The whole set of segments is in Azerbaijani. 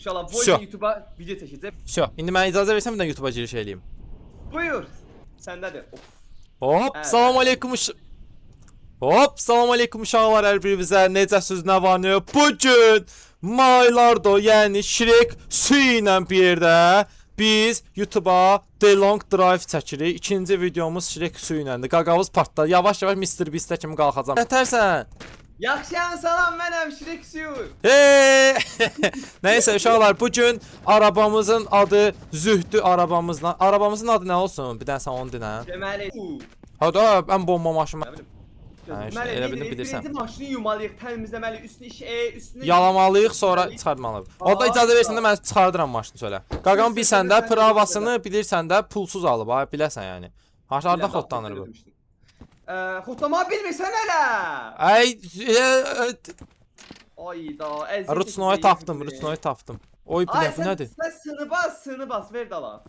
İnşallah Vsyo. Voice YouTube'a video çəkəcək. Vsyo. İndi mənə icazə versən bir dənə YouTube'a giriş eləyim. Buyur. Səndədir. Of. Hop, Evet. salam aleyküm. Hop, salam aleyküm uşaqlar hər birinizə. Necəsiz, nə var, nə yox? Bu gün Maylardo, yəni Shrek su ilə bir yerdə biz YouTube'a The Long Drive çəkirik. İkinci videomuz Shrek su iləndir. Qaqamız partladı. Yavaş-yavaş Mr. Beast-ə kimi qalxacam. Nətərsən? Yaxşıyam, salam, mənəm Shrek Suyu. Hey! Nəysə uşaqlar, bu gün arabamızın adı Zühdü arabamızla. Arabamızın adı nə olsun? Bir dənə sən onu dinə. Deməli, Ha da ən bomba maşın. Nə bilim. Hə, işte, Deməli, elə bildim, neydi? bilirsən. Birinci maşını yumalıyıq, təmizləməliyik, üstünü işə, üstünü Yalamalıyıq, sonra çıxartmalıyıq. Orada icazə versən də mən çıxardıram maşını söylə. Qaqam bilsən də pravasını bilirsən də pulsuz alıb ha, biləsən yəni. Harda xotlanır bu? Xotlamağı bilmirsən hələ. Ay, Ay da, əziyyət. Ruçnoyu tapdım, Ruçnoyu tapdım. Oy Ay, bilə bu sən, nədir? Sən sını bas, sını bas, ver dala.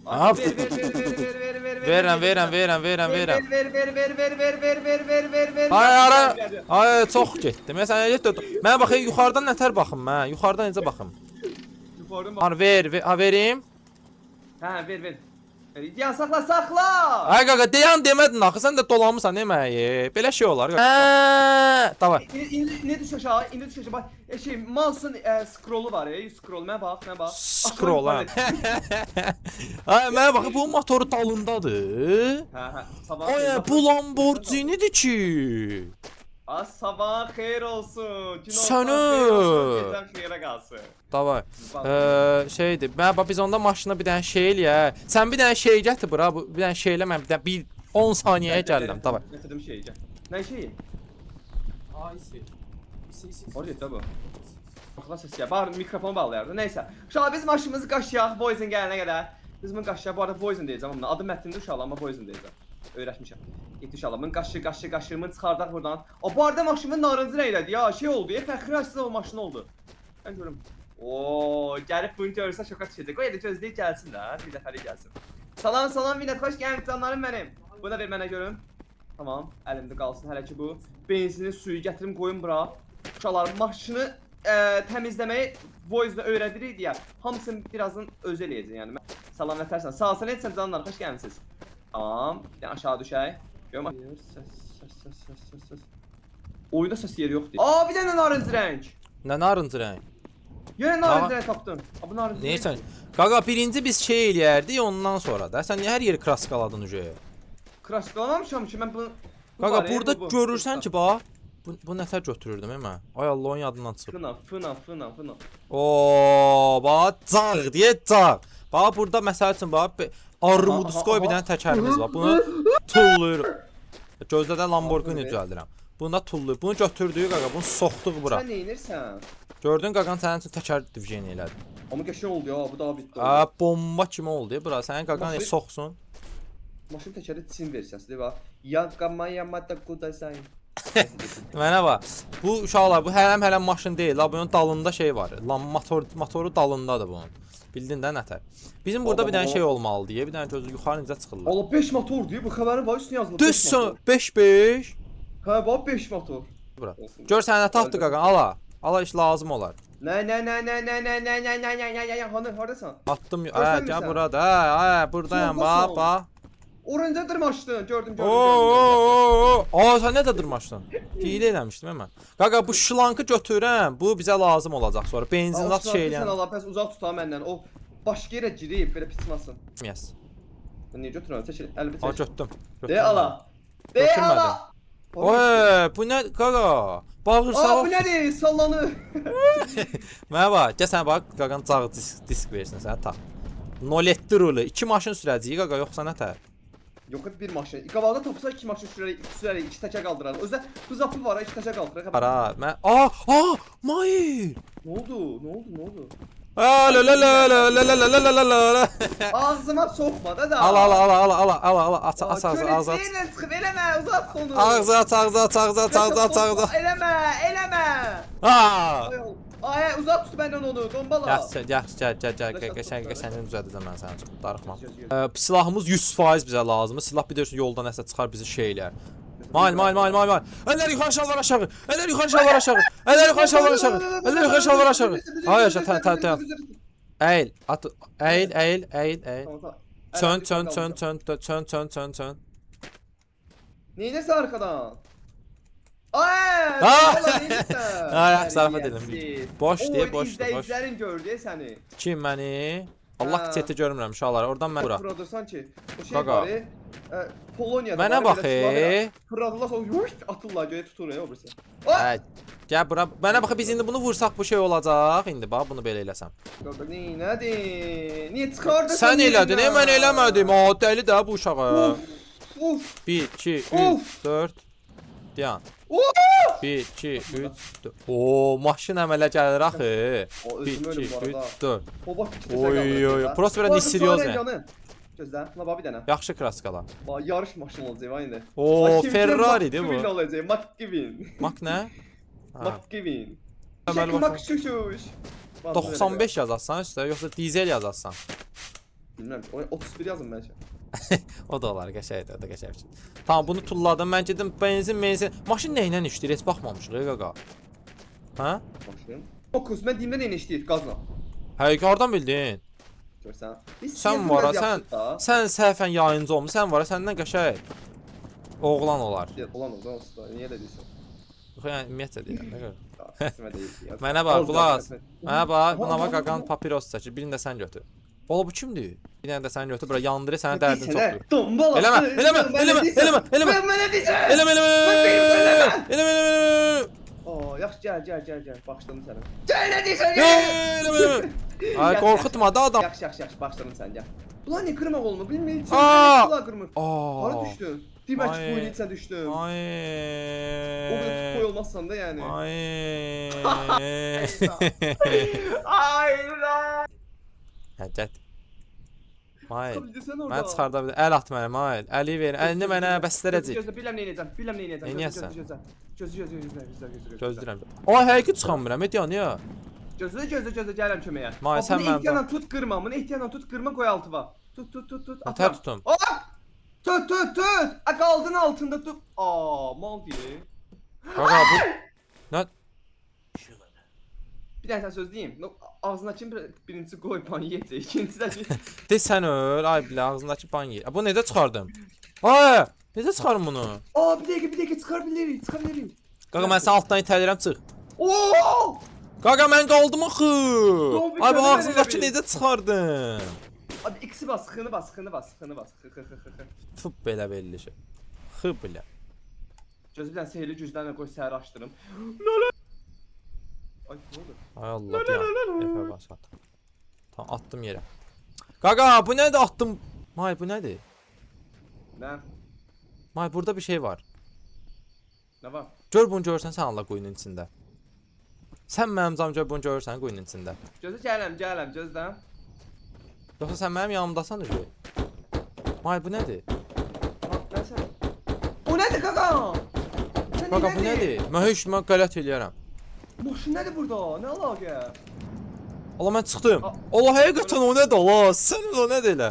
Aha. Ver, ver, ver, ver, ver, ver, ver, ver. Verirəm, verirəm, verirəm, verirəm, verirəm. Ver, ver, ver, ver, ver, ver, ver, ver, ver, ver. Ay ara, ay çox getdi. Məsələn, getdi. Mənə bax, yuxarıdan nətər baxım mən? Yuxarıdan necə baxım? Yuxarıdan bax. Hani ver, ver, ha verim. Hə, ver, ver. Ver, yan saxla, saxla. Ay qaqa, deyən demədin axı, sən də dolanmısan deməyi. Belə şey olar. Hə, davay. İndi, indi, indi düş aşağı, indi düş aşağı. Bax, şey, mouse'un scroll'u var, scroll. Mənə bax, mənə bax. Scroll ha. Ay mənə bax, bu motoru dalındadır. Hə, hə. Sabah. Ay bu Lamborghini-dir ki. Az sabah xeyir olsun. Gün Sənə. olsun, xeyir olsun, gecən xeyrə qalsın. Davay. Bax. Şeydir. Mənə bax biz onda maşına bir dənə şey eləyə. Sən bir dənə şey gətir bura. Bu bir dənə şey elə mən bir dənə bir 10 saniyəyə gəlirəm. Davay. Gətirdim şeyi, gəl. Nə şeyi? Ay, isi. İsi, Orada da bu. Baxla səs gəl. Bağır mikrofonu bağlayardı. Nəysə. Uşaqlar biz maşınımızı qaşıyaq Voice-in gələnə qədər. Biz bunu qaşıyaq. Bu arada Voice-in deyəcəm amma adı Mətindir uşaqlar, amma Voice-in deyəcəm. Öyrəşmişəm. Getdi uşaqlar. Bunu qaşı, qaşı, qaşı, bunu çıxardaq buradan. O bu arada maşınımın narıncı rəngdədir ya. Şey oldu ya, Fəxri Aşçı o maşın oldu. Mən görüm. Oo, gəlib bunu görsə şoka düşəcək. Qoy elə gözləyib gəlsin də, bir dəfəlik gəlsin. Salam, salam millət, xoş gəlmisiniz canlarım mənim. Bunu da ver mənə görüm. Tamam, əlimdə qalsın hələ ki bu. Benzini, suyu gətirim, qoyum bura. Uşaqlar maşını təmizləməyi Voice-da öyrədirik deyə hamısını birazdan özü eləyəcək yəni. Salam nətərsən? Sağ ol, sən etsən canlar, xoş gəlmisiniz. Tamam, bir dənə aşağı düşək. Görüm. Səs, səs, səs, səs, səs, səs. Oyunda səs yeri yoxdur. Aa, bir dənə narıncı rəng. Nə narıncı rəng? Yenə narıncı rəng tapdım. Aa, bu narıncı rəng. Neysə. Qaqa birinci biz şey eləyərdik ondan sonra da. Sən niyə hər yeri kraskaladın ucu? Kraşkalamamışam ki, mən bunu. Bu Qaqa var, burada bu, bu. görürsən ki bax bu nətər götürürdüm mən? Ay Allah onun yadından çıxıb. Fına, fına, fına, fına. Oo, bax cağ deyə cağ. Bax burada məsəl üçün bax Armudskoy bir dənə təkərimiz var. Bunu tullayırıq. Gözlə də Lamborghini düzəldirəm. Bunu da tullayır. Bunu götürdük qaqa, bunu soxduq bura. Sən neynirsən? Gördün qaqan sənin üçün təkər divjeni elədi. Amma qəşəng oldu ya, bu daha bitdi. A, bomba kimi oldu bura. Sənin qaqan Maşın- soxsun. Maşın təkəri Çin versiyasıdır bax. Yaqama yamada kudasan. Mənə bax. Bu uşaqlar, bu hələm-hələm maşın deyil. La bunun dalında şey var. Lan motor motoru dalındadır bunun. Bildin də nətər? Bizim burada bir dənə şey olmalıdır. deyə, Bir dənə gözü yuxarı necə çıxırlar? Allah 5 motor deyir, bu xəbərin var üstünə yazılıb. beş Düzsün motor. 5-5. Hə, bax 5 motor. Bura. Gör sən nə tapdı qaqan. Ala. Ala iş lazım olar. Nə nə nə nə nə nə nə nə nə nə nə nə hanı hardasan? Attım. Hə, Görsən gəl misən? burada. Hə, hə, buradayam bax, Soldasan. bax. Oranca dırmaşdın, gördüm gördüm. Oo, oo, oo. Aa, sən necə dırmaşdın? Hiylə eləmişdim mən. Qaqa bu şlankı götürəm. Bu bizə lazım olacaq sonra. Benzinlat şey Sən eləyən. Allah pəs uzaq tut ha məndən. O başqa yerə girib belə pismasın. Yes. Mən niyə götürürəm? Çəkil, əlimi Aa, çək. götürdüm. De ala. De Götürmədim. ala. Oy, bu nə qaqa? Bağır Aa, bu salaq. nədir? Sallanır. Mənə bax, gəl sən bax, qaqan cağ disk versin sənə ta. 07 rulu. 2 maşın sürəcəyik qaqa, yoxsa nətər? Yox, bir maşın. Qabaqda tapsa iki maşın sürərik, iki sürərik, iki təkər qaldırarıq. Özdə bu zapı var, ha, iki təkər qaldırarıq. Ara, mən Aa, aa, Mahir. Nə oldu? Nə oldu? Nə oldu? Aa, la la la la la la la la la la la. Ağzıma soxma da da. Al al al al al al al aç aç ağzı ağzı aç. Körücüylə çıxıb eləmə, uzat onu. Ağzı aç ağzı aç ağzı aç ağzı aç ağzı. Eləmə, eləmə. Aa! Ay, Ay, uzat tut məndən onu, dombala. Yaxşı, yaxşı, gəl, gəl, gəl, gəl, qəşəng, qəşəng düzəldəcəm mən sənin üçün, darıxma. Silahımız 100% bizə lazımdır. Silah bir də yolda nəsə çıxar bizi şey eləyər. Mal mal mal mal mal. Əllər yuxarı şalvar aşağı. Əllər yuxarı şalvar aşağı. Əllər yuxarı şalvar aşağı. Əllər yuxarı şalvar aşağı. Ay aşağı ta ta ta. Əyil, at, əyil, əyil, əyil, əyil. Tamam, tamam. Çön, Əllər çön, yuxarı çön, qalmışam. çön, çön, çön, çön, çön. Neynirsən arxadan? Ay! Ah! Valla neynirsən? Ay, zarafat edirəm. Tərbiyəsiz. Boş deyə, O, boşdur, boş. izləyicilərin gördü səni. Kim məni? Allah Ha. chat'i görmürəm uşaqlar. Oradan mən bura. Fırladırsan ki, o şey Qaqa. var, Poloniyada Mənə var, bax, belə silahı e. Fırladılar sonra yuht, atırlar göyə tutur o birisi. Ay! Hə, gəl bura. Mənə bax, biz indi bunu vursaq bu şey olacaq. İndi bax bunu belə eləsəm. Qaqa neynədin? Niyə çıxardın Sən elədin, mən eləmədim. A, dəli də bu uşağı. Uf! Uf! 1 2 3 Uf! 4. Dayan. Uf! 1 2 3 4. Oo, maşın əmələ gəlir axı. O 1 özümü 2 ölüm bu 3 arada. 4. O bak iki Oy oy. Prosta biraz seriozne. Gözlə, buna bax bir dənə. Yaxşı kraskala. Bax yarış maşını olacaq ha indi. Oo, Ferrari-dir bu. bu. Olacaq, McGivin. Mak nə? Ha. McGivin. Əməli Şək bax. Mak şuşuş. 95 yazasan üstə, yoxsa dizel yazasan. Bilmirəm, 31 yazın bəlkə. O da olar, qəşəngdir, o da qəşəng bir şey. Tamam, bunu tulladım. Mən gedim benzin, benzin. Maşın nə ilə işləyir? Heç baxmamışıq, ey qaqa. Hə? Maşın. Fokus, mən deyim də nə ilə işləyir, qazla. Həqiqi hardan bildin? Görsən. Sən var ha, sən səhvən yayıncı olmusan, sən var ha, səndən qəşəng oğlan olar. Olan o zaman usta, niyə elə deyirsən? Yox, yəni ümumiyyətcə deyirəm, nə görə. Qismə deyil. Mənə bax, qulaq as. Mənə bax, buna bax Aha, qaqan aha. papiros çəkir. Birini də sən götür. Ola bu kimdir? Bir dənə də sən götür, bura yandırır, sənin dərdin çoxdur. Tombala. Eləmə, eləmə, eləmə, eləmə, eləmə. Mənə deyirsən. Eləmə, eləmə. Eləmə, eləmə. Aa, yaxşı gəl, gəl, gəl, gəl. Bağışladım səni. Gəl nə deyirsən? Gəl. Eləmə, eləmə. Ay qorxutma da adam. Yaxşı, yaxşı, yaxşı, bağışladım səni, gəl. Bunlar niyə qırmaq olmur? Bilmirəm. Aa! Bunlar qırmır. Hara Aa. düşdün? Demək ki, Ay. qoyun içə düşdüm. Ay. O qədər qoy olmazsan da yəni. Ay. Ay lan. Hə, gəl. Mayl. Çıxa bildirsən orada. Mən çıxarda bilirəm. Əl at mənə, Mayl. Əli ver. Əlini mənə bəstərəcək. Gözlə, bilirəm nə edəcəm. Bilirəm nə edəcəm. Neynəyəsən? Gözlə, gözlə, gözlə, gözlə, gözlə, gözlə. Gözləyirəm. Ay, həqiqi çıxamıram. Ediyan ya. Gözlə, gözlə, gözlə, gəlirəm köməyə. May, Bax, sən bunu mənim ehtiyatla tut, qırma. Bunu ehtiyatla tut, qırma, qoy altıva. Tut, tut, tut, tut. Nətər Atıram. tutum? Hop! Tut, tut, tut. A, qaldın altında tut. Aa, mal deyir. Qaqa bu Nə? Bir dənə sən söz deyim. No, ağzındakı birincisi qoy ban yeyəcək, ikincisi də ki De sən öl. Ay bilə ağzındakı ban ye. Bu necə çıxardım? Ay, necə çıxarım bunu? Aa, bir dəqiqə, bir dəqiqə çıxa bilirik, çıxa bilirik. Qaqa mən səni altdan itələyirəm, çıx. Oo! Qaqa mən qaldım axı. Zombi Ay bu kəndir ağzındakı elə bil. necə çıxardım? Abi X-i bas, X-ni bas, X-ni bas, X-ni bas. X, X, X, X. Tüp belə belli şey. X belə. Gözü bir dənə sehirli güclərlə qoy səhər açdırım. Lələ. Ay, nə oldu? Ay Allah ya. F bas at. Tamam attım yerə. Qaqa bu nədir attım? May bu nədir? Nə? May burada bir şey var. Nə var? Gör bunu görürsən sən Allah quyunun içində. Sən mənim cam gör bunu görürsən quyunun içində. Gözlə gələm, gələm, gözlə. Yoxsa sən mənim yanımdasan ki? May bu nədir? Ha, nəsə? O nədir qaqa? Sən Qaqa bu nədir? Mən heç mən qələt eləyərəm. Maşın nədir burada? Nə əlaqə? Allah mən çıxdım. A- Allah həqiqətən o nədir Allah? Sən o nədir elə?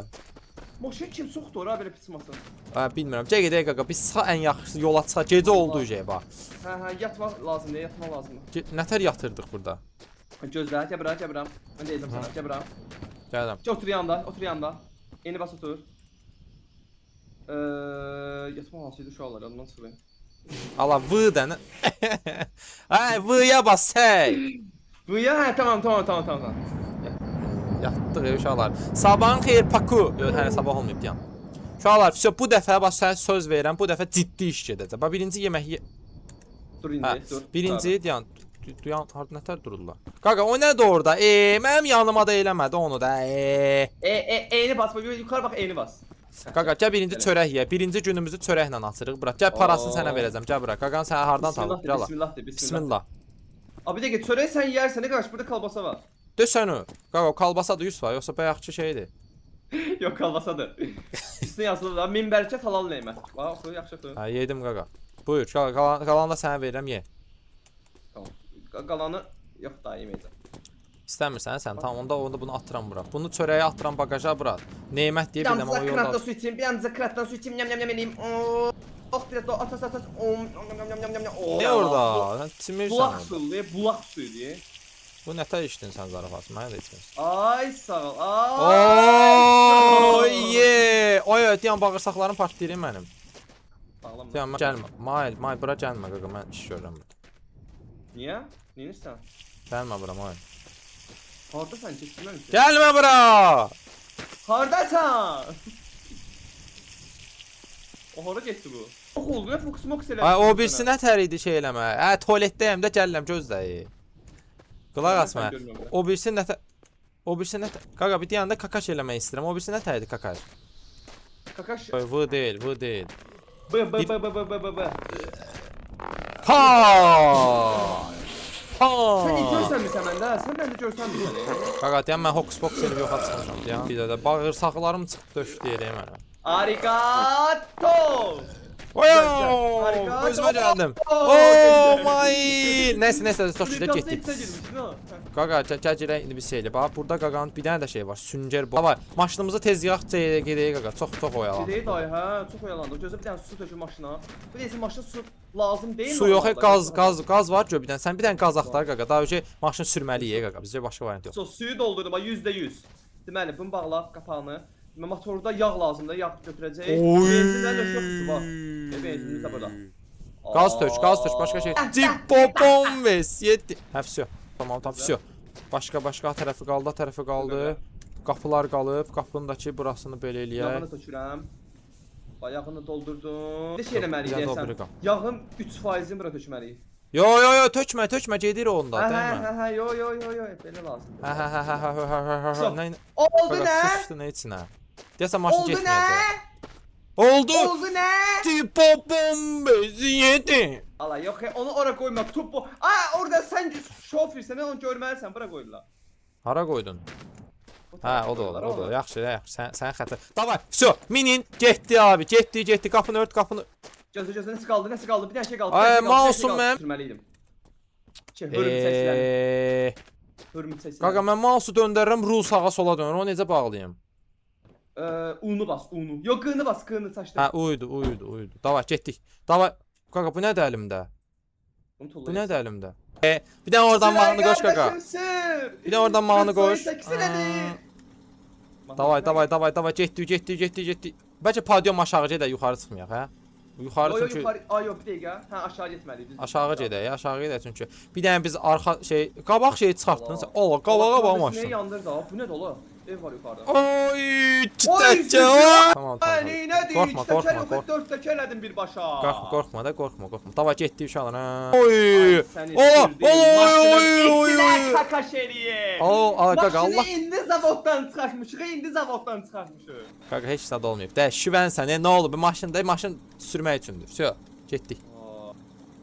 Maşın kim soxdu ora belə pis maşın? Hə, bilmirəm. Gəl gedək qaqa. Biz çıxa ən yaxşısı yola çıxa. Gecə oldu şey bax. Hə, hə, yatmaq lazımdır, yatmaq lazımdır. Nətər yatırdıq burada? Gözlə, gəl bura, gəl bura. Mən deyəcəm sənə, gəl bura. Gəlirəm. Gəl otur yanında, otur yanında. Eyni bas otur. Yatmaq hansıydı uşaqlar, yadımdan çıxır. Allah V dənə. Ay V-ya bas hey. Bu ya, hə, tamam, tamam, tamam, tamam. Yatdıq ey uşaqlar. Sabahın xeyir Paku. Yox, hələ sabah olmayıb deyəm. Uşaqlar, vəsə bu dəfə bax sənə söz verirəm, bu dəfə ciddi iş gedəcək. Bax birinci yemək ye. Dur indi, Hə, dur. birinci deyən duyan harda nətər dururlar. Qaqa o nədir orada? Mənim yanıma da eləmədi onu da. Eyni bas, bak, yukarı bak, eyni bas. Qaqa gəl birinci Elə. çörək ye. Birinci günümüzü çörəklə açırıq. Bura. Gəl parasını sənə Oo. verəcəm. Gəl bura. Qaqan sənə hardan Bismillah tapıb? de, Gəl. bismillah de, bismillah. Bismillah. Abi bir dakika, çöreği sen yersen ne kadar burada kalbasa var. De sən o. Qaqa o kalbasa da 100 var, yoxsa bayaqçı şeydir. Yok kalbasadır. Üstüne yazılı da min bərəkət halal nemət. Bax, oxu, yaxşı oxu. Hə, yedim qaqa. Buyur, qaqa, qalanı da sənə verirəm, ye. Tamam. Qalanı yox daha yeməyəcəm. İstəmirsən sən? Tamam, onda bunu atıram bura. Bunu çörəyə atıram baqaja bura. Nemət deyə Bir bilirəm, damcı amma yolda. kratdan su içeyim, bir damcı kratdan su içeyim, nyam nyam nyam eləyim. Oo. Ox bir də aç aç aç aç. Om om om om om om. Ne orada? Sən çimirsən Bulaq orada. suyudur, bulaq suyudur. Bu nə tər içdin sən zarafat? Mənə də içmirsən. Ay sağ ol. Ay. Oy ye! Oy, deyən bağırsaqlarım partlayır mənim. Bağlama. Deyən mən gəlmə. Mayl, mayl bura gəlmə qaqa, mən iş görürəm burada. Niyə? Neyirsən? Gəlmə bura mayl. Hardasan keçmirəm ki. Gəlmə bura! Hardasan? O hara getdi bu? Ox oldu, nə fokus mokus elədi. Ay o birisi nə tər idi şey eləmə. Hə, tualetdəyəm də gəlirəm gözləyi. Qulaq asma. O birisi nə tər O birisi nə tər Qaqa bir deyəndə kakaş eləmək istəyirəm. O birisi nə tər idi kakaş? Kakaş Oy, V deyil, V deyil. B B B B B B B B. Ha! Ha! Sən görsənmirsən məndə? Sən məndə görsənmirsən. Qaqa deyən mən hokus pokus elib yoxa çıxmışam deyən. Bir də də bağırsaqlarım çıxdı döşdü yerə mənə. Arigato! Oy! Harika. Özümə gəldim. Oo, Oh my! Nəysə, nəysə, çox Getdik. getdik. Girmişsin ha. Qaqa, gəl gəl girək indi bir şey elə. Bax, burada qaqanın bir dənə də şey var. Süngər bu. Davay, maşınımızı tez yığaq, gedək qaqa. Çox çox oyalandı. Gedək dayı, hə, çox oyalandı. Gözə bir dənə su tökür maşına. Bu deyəsən maşına su lazım deyil. Su yox, qaz, qaz, qaz var gör bir dənə. Sən bir dənə qaz axtar qaqa. Daha öncə maşın sürməliyik qaqa. Bizdə başqa variant yox. So, suyu doldurdum, bax %100. Deməli, bunu bağla qapağını. Motorda yağ lazımdır, yağ götürəcəyik. Benzinlər də yoxdur, bax. Benzinimiz də burada. Qaz tök, qaz tök, başqa şey. Cipopom ves 7. Hə, vsyo. Tamam, tamam, vsyo. Başqa, başqa tərəfi qaldı, tərəfi qaldı. Qapılar qalıb, qapındakı burasını belə eləyək. Yağını tökürəm. Bax, yağını doldurdum. Bir şey eləməliyik Bir dənə deyəsən. doldururıq. Yağın 3%-ni bura tökməliyik. Yo, yo, yo, tökmə, tökmə, gedir onda, Hə, hə, dəymə. hə, hə, yo, yo, yo, yo, belə lazımdır. Hə, hə, hə, hə, hə, hə, hə, hə, hə, Stop. nə? Oldu Qaqa, nə? sıçdı nə içinə? Deyəsən maşın Oldu nə? getməyəcək. Oldu. Oldu nə? Tipo bombe 7. Ala yox, onu ora qoyma. Tup bu. Aa, orada sən şofersən, onu görməlisən, bura qoydular. Hara qoydun? Bu Hə, tərəfə o da olur, qoydular, o da olur. onu. Yaxşı, yaxşı. Sən sən xəta. Davay, vsyo, minin getdi abi, getdi, getdi. Qapını ört, qapını. Gözlə, gözlə, nəsə qaldı, nəsə qaldı. Bir dənə şey qaldı. Ay, bir dənə şey qaldı, bir dənə şey mouse'um qaldı. mənim. Sürməliydim. Şey, hörümçək siləni. Hörümçək siləni. Qaqa mən mouse'u döndərirəm, rul sağa sola dönür. Onu necə bağlayım? Unu bas, unu. Yox, qığını bas, qığını çaşdır. Hə, uydu, uydu, uydu. Davay, getdik. Davay. Qaqa bu nədir əlimdə? Bunu Bu tullayırsan. nədir əlimdə? Bir dənə oradan mahnı qoş qaqa. Sür. Bir dənə oradan mahnı qoş. Davay, davay, davay, davay, getdik, getdik, getdik, getdik. Bəlkə podium aşağı gedək, yuxarı çıxmayaq, hə? Yuxarı Yo, yo, çünki yuxarı. Ay, yox, bir dəqiqə. Hə, aşağı getməliyik. Düzdür. aşağı gedək, aşağı gedək çünki. Bir dənə biz arxa şey, qabaq şeyi çıxartdın sən. Allah, qabağa bax Maşın. maşın. Yandır da. Bu nə dolu? Ev var yuxarıda. Oy, Oy, çitəkə. Tamam, tamam. Ay, nədir? Qorxma, İki təkər qorxma, yox, qorxma. dörd təkər elədim birbaşa. Qorxma, qorxma da, qorxma, qorxma. Davay getdik uşaqlar. Hə. Oy! Ay, səni Ola, sürdüm. ola, oy, Maşının oy, oy, içinə oy. kakaş eləyim. Al, al, qaqa, Maşını Allah. indi zavoddan çıxartmışıq, indi zavoddan çıxartmışıq. Qaqa heç nə də olmayıb. Də şüvənsən, nə olub? Maşında maşın sürmək üçündür. Vsyo, getdik. Aa,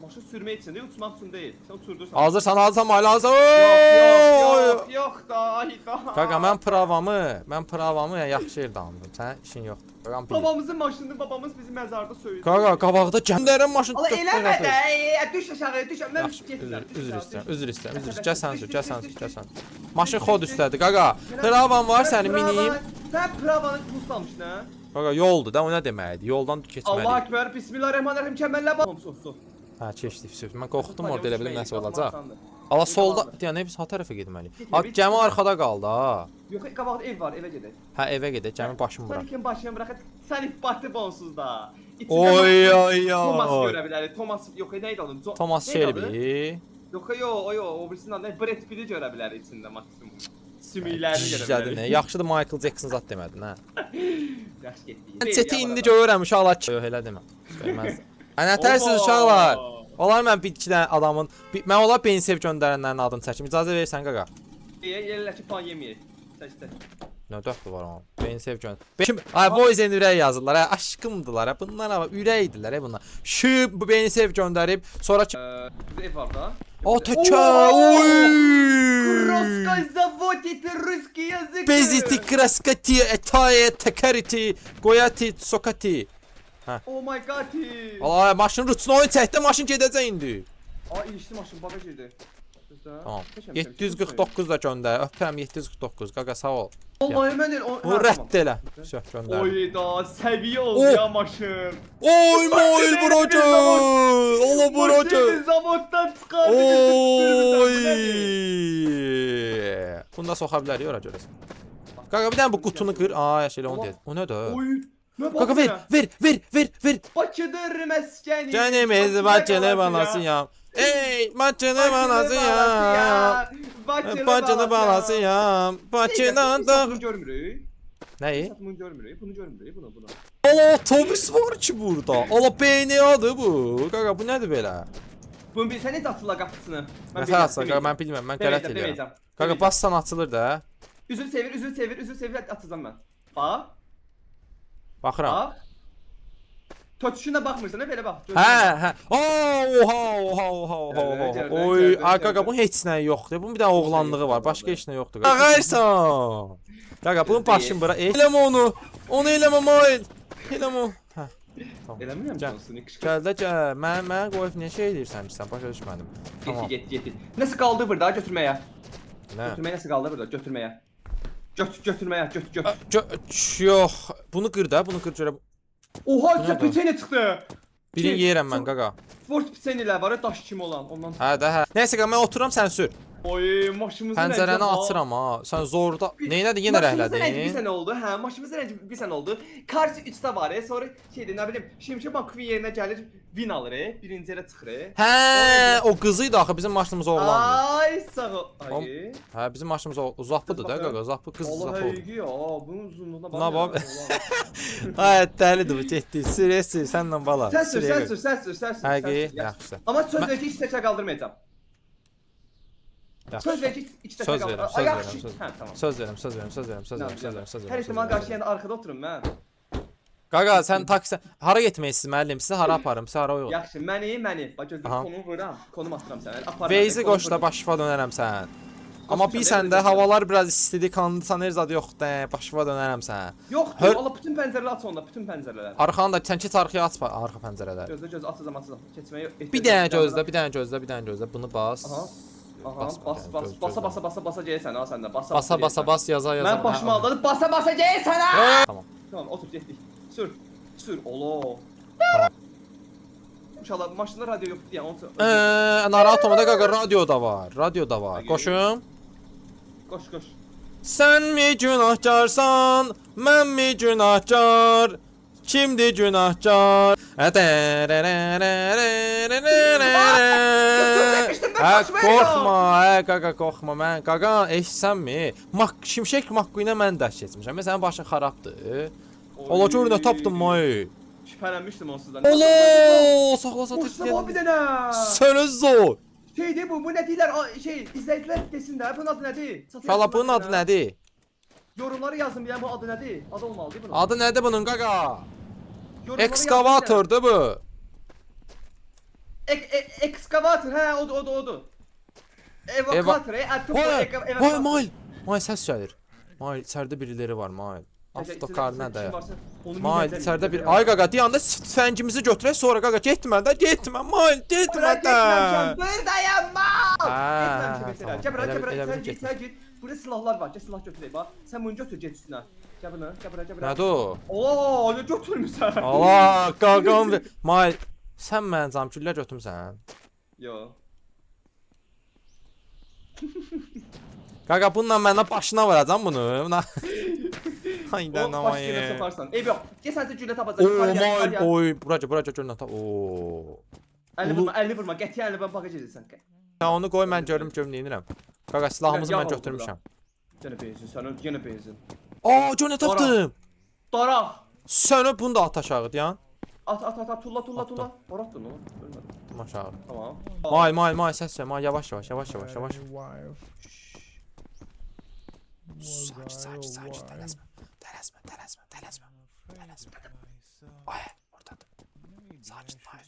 maşın sürmək üçün deyil, uçmaq üçün deyil. Sən uçurdursan. Hazırsan, hazırsan, Mayla, hazır. Yox, Oy! yox, yox, yox da, ay da. Qaqa mən pravamı, yəni yaxşı yerdə aldım. Sənin işin yoxdur. Qaqam bilir. Babamızın maşınını babamız bizi məzarda söydü. Qaqa qabaqda göndərən maşın. Allah eləmə də, düş aşağı, düş. Mən Yaxşı, getmirəm. üzr, üzr istəyirəm, üzr istəyirəm, üzr istəyirəm. Gəl sən sür, gəl sən sür, gəl sən sür. Maşın xod üstədir qaqa. Pravan var sənin miniyim. Sən pravanı pul salmışdın hə? Qaqa yoldur da, o nə deməkdir? Yoldan Allah keçməliyik. akbar, bismillahirrahmanirrahim, kəmərlə bax. Sus, sus. Hə, keçdik, sür. Mən qorxdum orada elə bilim nəsə olacaq. Allah solda, deyən biz ha tərəfə getməliyik. Ha, gəmi arxada qaldı ha. Yox, qabaqda ev var, evə gedək. Hə, evə gedək, gəmi başımı Sən bırax. kim başını bırax, sən batıb onsuz da. İçində Oy oy Thomas oy. görə bilərik. Thomas yox, nə idi onun? Thomas nə idi adı? Shelby. Yox, yox, o yox, o birisinin adı nə? Brad Pitt'i görə bilərik içində maksimum. Sümüklərini görə Gizlədin, bilərik. yaxşıdır Michael Jackson zat demədin hə. Yaxşı getdik. Mən Çeti indi görürəm uşaqlar. Yox elə demə. Verməz. Ə nətərsiz uşaqlar? Olar mən bir iki dənə adamın, mən olar Bensev göndərənlərin adını çəkim. İcazə verirsən qaqa? Elə ki plan yeməyək. Səç səç. Nə dəxli var onun? Bensev göndər. Kim? Ay Voice ürək yazırlar. Hə, aşkımdılar. Hə, bunlar amma ürəkdilər hə bunlar. Şu bu Bensev göndərib, sonra ki Bizdə ev var da. O təkə. Oy! Kroska заводит русский язык. Beziti kraskati etaye tekeriti goyati sokati. Oh my god. Allah maşın ruçunu oyun çəkdi, maşın gedəcək indi. Aa ilişdi maşın baga girdi. Gözlə. Tamam. Çəkməmişəm, 749 da göndər. Öpürəm 749. Qaqa sağ ol. Vallahi mən elə Bu rədd elə. Vəsə, göndərdim. Oy da səviyyə oldu Oh. ya maşın. Oy Mail bura gəl. Ola bura gəl. Maşını zavoddan çıxardı. Oy. Bunu da soxa bilərik ora görəsən. Qaqa bir dənə bu qutunu qır. Ay, elə onu deyil. O nədir? Oy. Nə Qaqa ver, ver, ver, ver, ver. Bakıdır məskəni. Canımız Bakını balasıyam. Ey, Bakını balasıyam. Bakını balasıyam. Bakıdan da. Bunu görmürük. Nəyi? Bunu görmürük. Bunu görmürük. Bunu bunu. Allah otobüs var ki burada. Allah BNA-dır bu. Qaqa bu nədir belə? Bunu bilsən necə açırlar qapısını? Nə açılır? Qaqa mən bilmirəm. Mən qələt eləyirəm. Qaqa bassan açılır da. Üzünü çevir, üzünü çevir, üzünü çevir açacağam mən. Bax. Baxıram. Bax. Tötüşünə baxmırsan, belə bax. Hə, hə. Oha, oha, oha, oha, oha. Oy, ay qaqa bunun heç nəyi yoxdur. Bunun bir dənə oğlanlığı var, başqa heç nə yoxdur. Qaqaysan. Qaqa bunun başını bura. Eləmə onu. Onu eləmə Mail. Eləmə o. Hə. Eləmirəm Gəl. olsun. Gəl də gəl. Mən qoyub niyə şey eləyirsən sən? Başa düşmədim. Tamam. Getdi, getdi, getdi. Nəsə qaldı burada götürməyə. Nə? Götürməyə nəsə qaldı burada götürməyə. Götürməyə, götür, götür. Yox. Bunu qır da, bunu qır görə. Oha, sən peçenye çıxdı. Birini yeyirəm mən qaqa. Ford peçenyelər var, daş kimi olan. Ondan. Hə də hə. Nəysə qaqa mən otururam sən sür. Oy, maşımızın Pəncərəni açıram ha. Sən zorda neynədir yenə Maşımızın rəngi bir rəhlədin? sənə oldu. Hə, maşımızın rəngi bir sənə oldu. Cars 3-də var, sonra şeydir, nə bilim, Şimşək McQueen yerinə gəlir, win alır, birinci yerə çıxır. Hə, o qızı idi axı bizim maşınımız oğlandı. Ay, sağ ol. Ay. Hə, bizim maşınımız uzaqlıdır da qaqa, uzaqlı qız Allah uzaqlı oldu. həqiqi ya, bunun uzunluğuna bax. Buna bax. Ay, dəlidir bu getdi. Sür, sür, sənlə bala. Sən sür, sən sür, sən sür, sən sür. Həqiqi, yaxşı. Amma söz ver ki, heç təkər qaldırmayacağam. Söz ver ki, heç təkər Söz verirəm, qaldırmayacağam. söz verirəm, söz. Hə, tamam. Söz verirəm, söz verirəm, söz verirəm, söz verirəm, söz verirəm, söz verirəm. Hər ehtimala qarşı yəni arkada oturun mən. Qaqa, sən taksi hara getmək istəyirsən müəllim? Sizi hara aparım? Sizi hara uyğun? Yaxşı, məni. Bax gözlə konumu vururam. Konum atıram sənə. Aparıram. Veyzi qoş da başıva dönərəm sən. Amma bilsən də havalar biraz istidir, kondisioner zadı yoxdur, başıva dönərəm sən. Yoxdur, valla bütün pəncərələri aç onda, bütün pəncərələr. Arxanı da sən keç arxaya aç arxa pəncərələri. Gözlə, gözlə, açacam, açacam. Keçməyə Bir dənə gözlə, bir dənə gözlə, bir dənə gözlə. Bunu bas. Aha. Aha, bas, bas, basa, basa, basa, basa gəlsən ha sən də. Basa, basa, basa, bas, yaza, yaza. Mən başımı aldadım. Basa, basa gəlsən ha. Tamam. Tamam, otur, getdik. Sür. Sür, olo. İnşallah maşında radio yoxdur deyə onun üçün. Narahat olma da qaqa, radio da var. Radio da var. Qoşum. Qoş, qoş. Sən mi günahkarsan, mən mi günahkar? Kimdir günahkar? Hə, qorxma, hə, qaqa, qorxma mən. Qaqa, eşitsənmi? Şimşək McQueen-ə mən də keçmişəm. Mən sənin başın xarabdır. Ola gör nə tapdım may. Şübhələnmişdim onsuz da. Ola, saxla Mustafa satır. bir dənə. Sənə zor. Şeydir bu, bu nə deyirlər? Şey, izləyicilər desin də, bunun adı nədir? Şala bunun adı nədir? Yorumları yazın bilən bu adı nədir? Adı olmalıdır bunun. Adı nədir bunun qaqa? Ekskavatordur bu. Ekskavator, hə, odur, odur, odur. Evokator, Vay, Mail. Mail səs gəlir. Mail, içəridə biriləri var, Mail. Avtokar nədir? Mail, içəridə bir... Ay qaqa, deyəndə tüfəngimizi götürək, sonra qaqa getmə də, getmə, Mail, getmə də. Buradayam, mal! Getməmişəm, gəl bura, gəl bura, sən get, sən get. Burada silahlar var, gəl silah götürək, bax. Sən bunu götür, get üstünə. Gəl bunu, gəl bura, gəl bura. Nədir o? Oo, nə götürmüsən? Allah, qaqam. Mail, sən mənim canım güllə götürmüsən. Yo. Qaqa, bununla mənə başına vuracam bunu. Aynen O baş yerə aman. soxarsan. Eyb yox. Get sən güllə tapacaqsan. Oo, Mail, oy, bura gəl, bura gəl, gör nə tap. Oo. Əlini vurma, əlini vurma. Qətiyyən əlini vurma, bagaj edirsən. Sən onu qoy, mən görüm, görüm neynirəm. Qaqa, silahımızı mən götürmüşəm. Yenə benzin, sən yenə benzin. Aa, gör nə tapdım. Daraq. Sən bunu da at aşağı, dayan. At, at, at, at, tulla, tulla, tulla. Ora atdın oğlum. Ölmədim. Atdım aşağı. Tamam. Mail, mail, mail, səs gəl, mail, yavaş, yavaş, yavaş, yavaş, yavaş. Sakit, sakit, sakit, tələsmə. Tələsmə, tələsmə, tələsmə. Tələsmə. Ay, oradadır. Sakit, mail.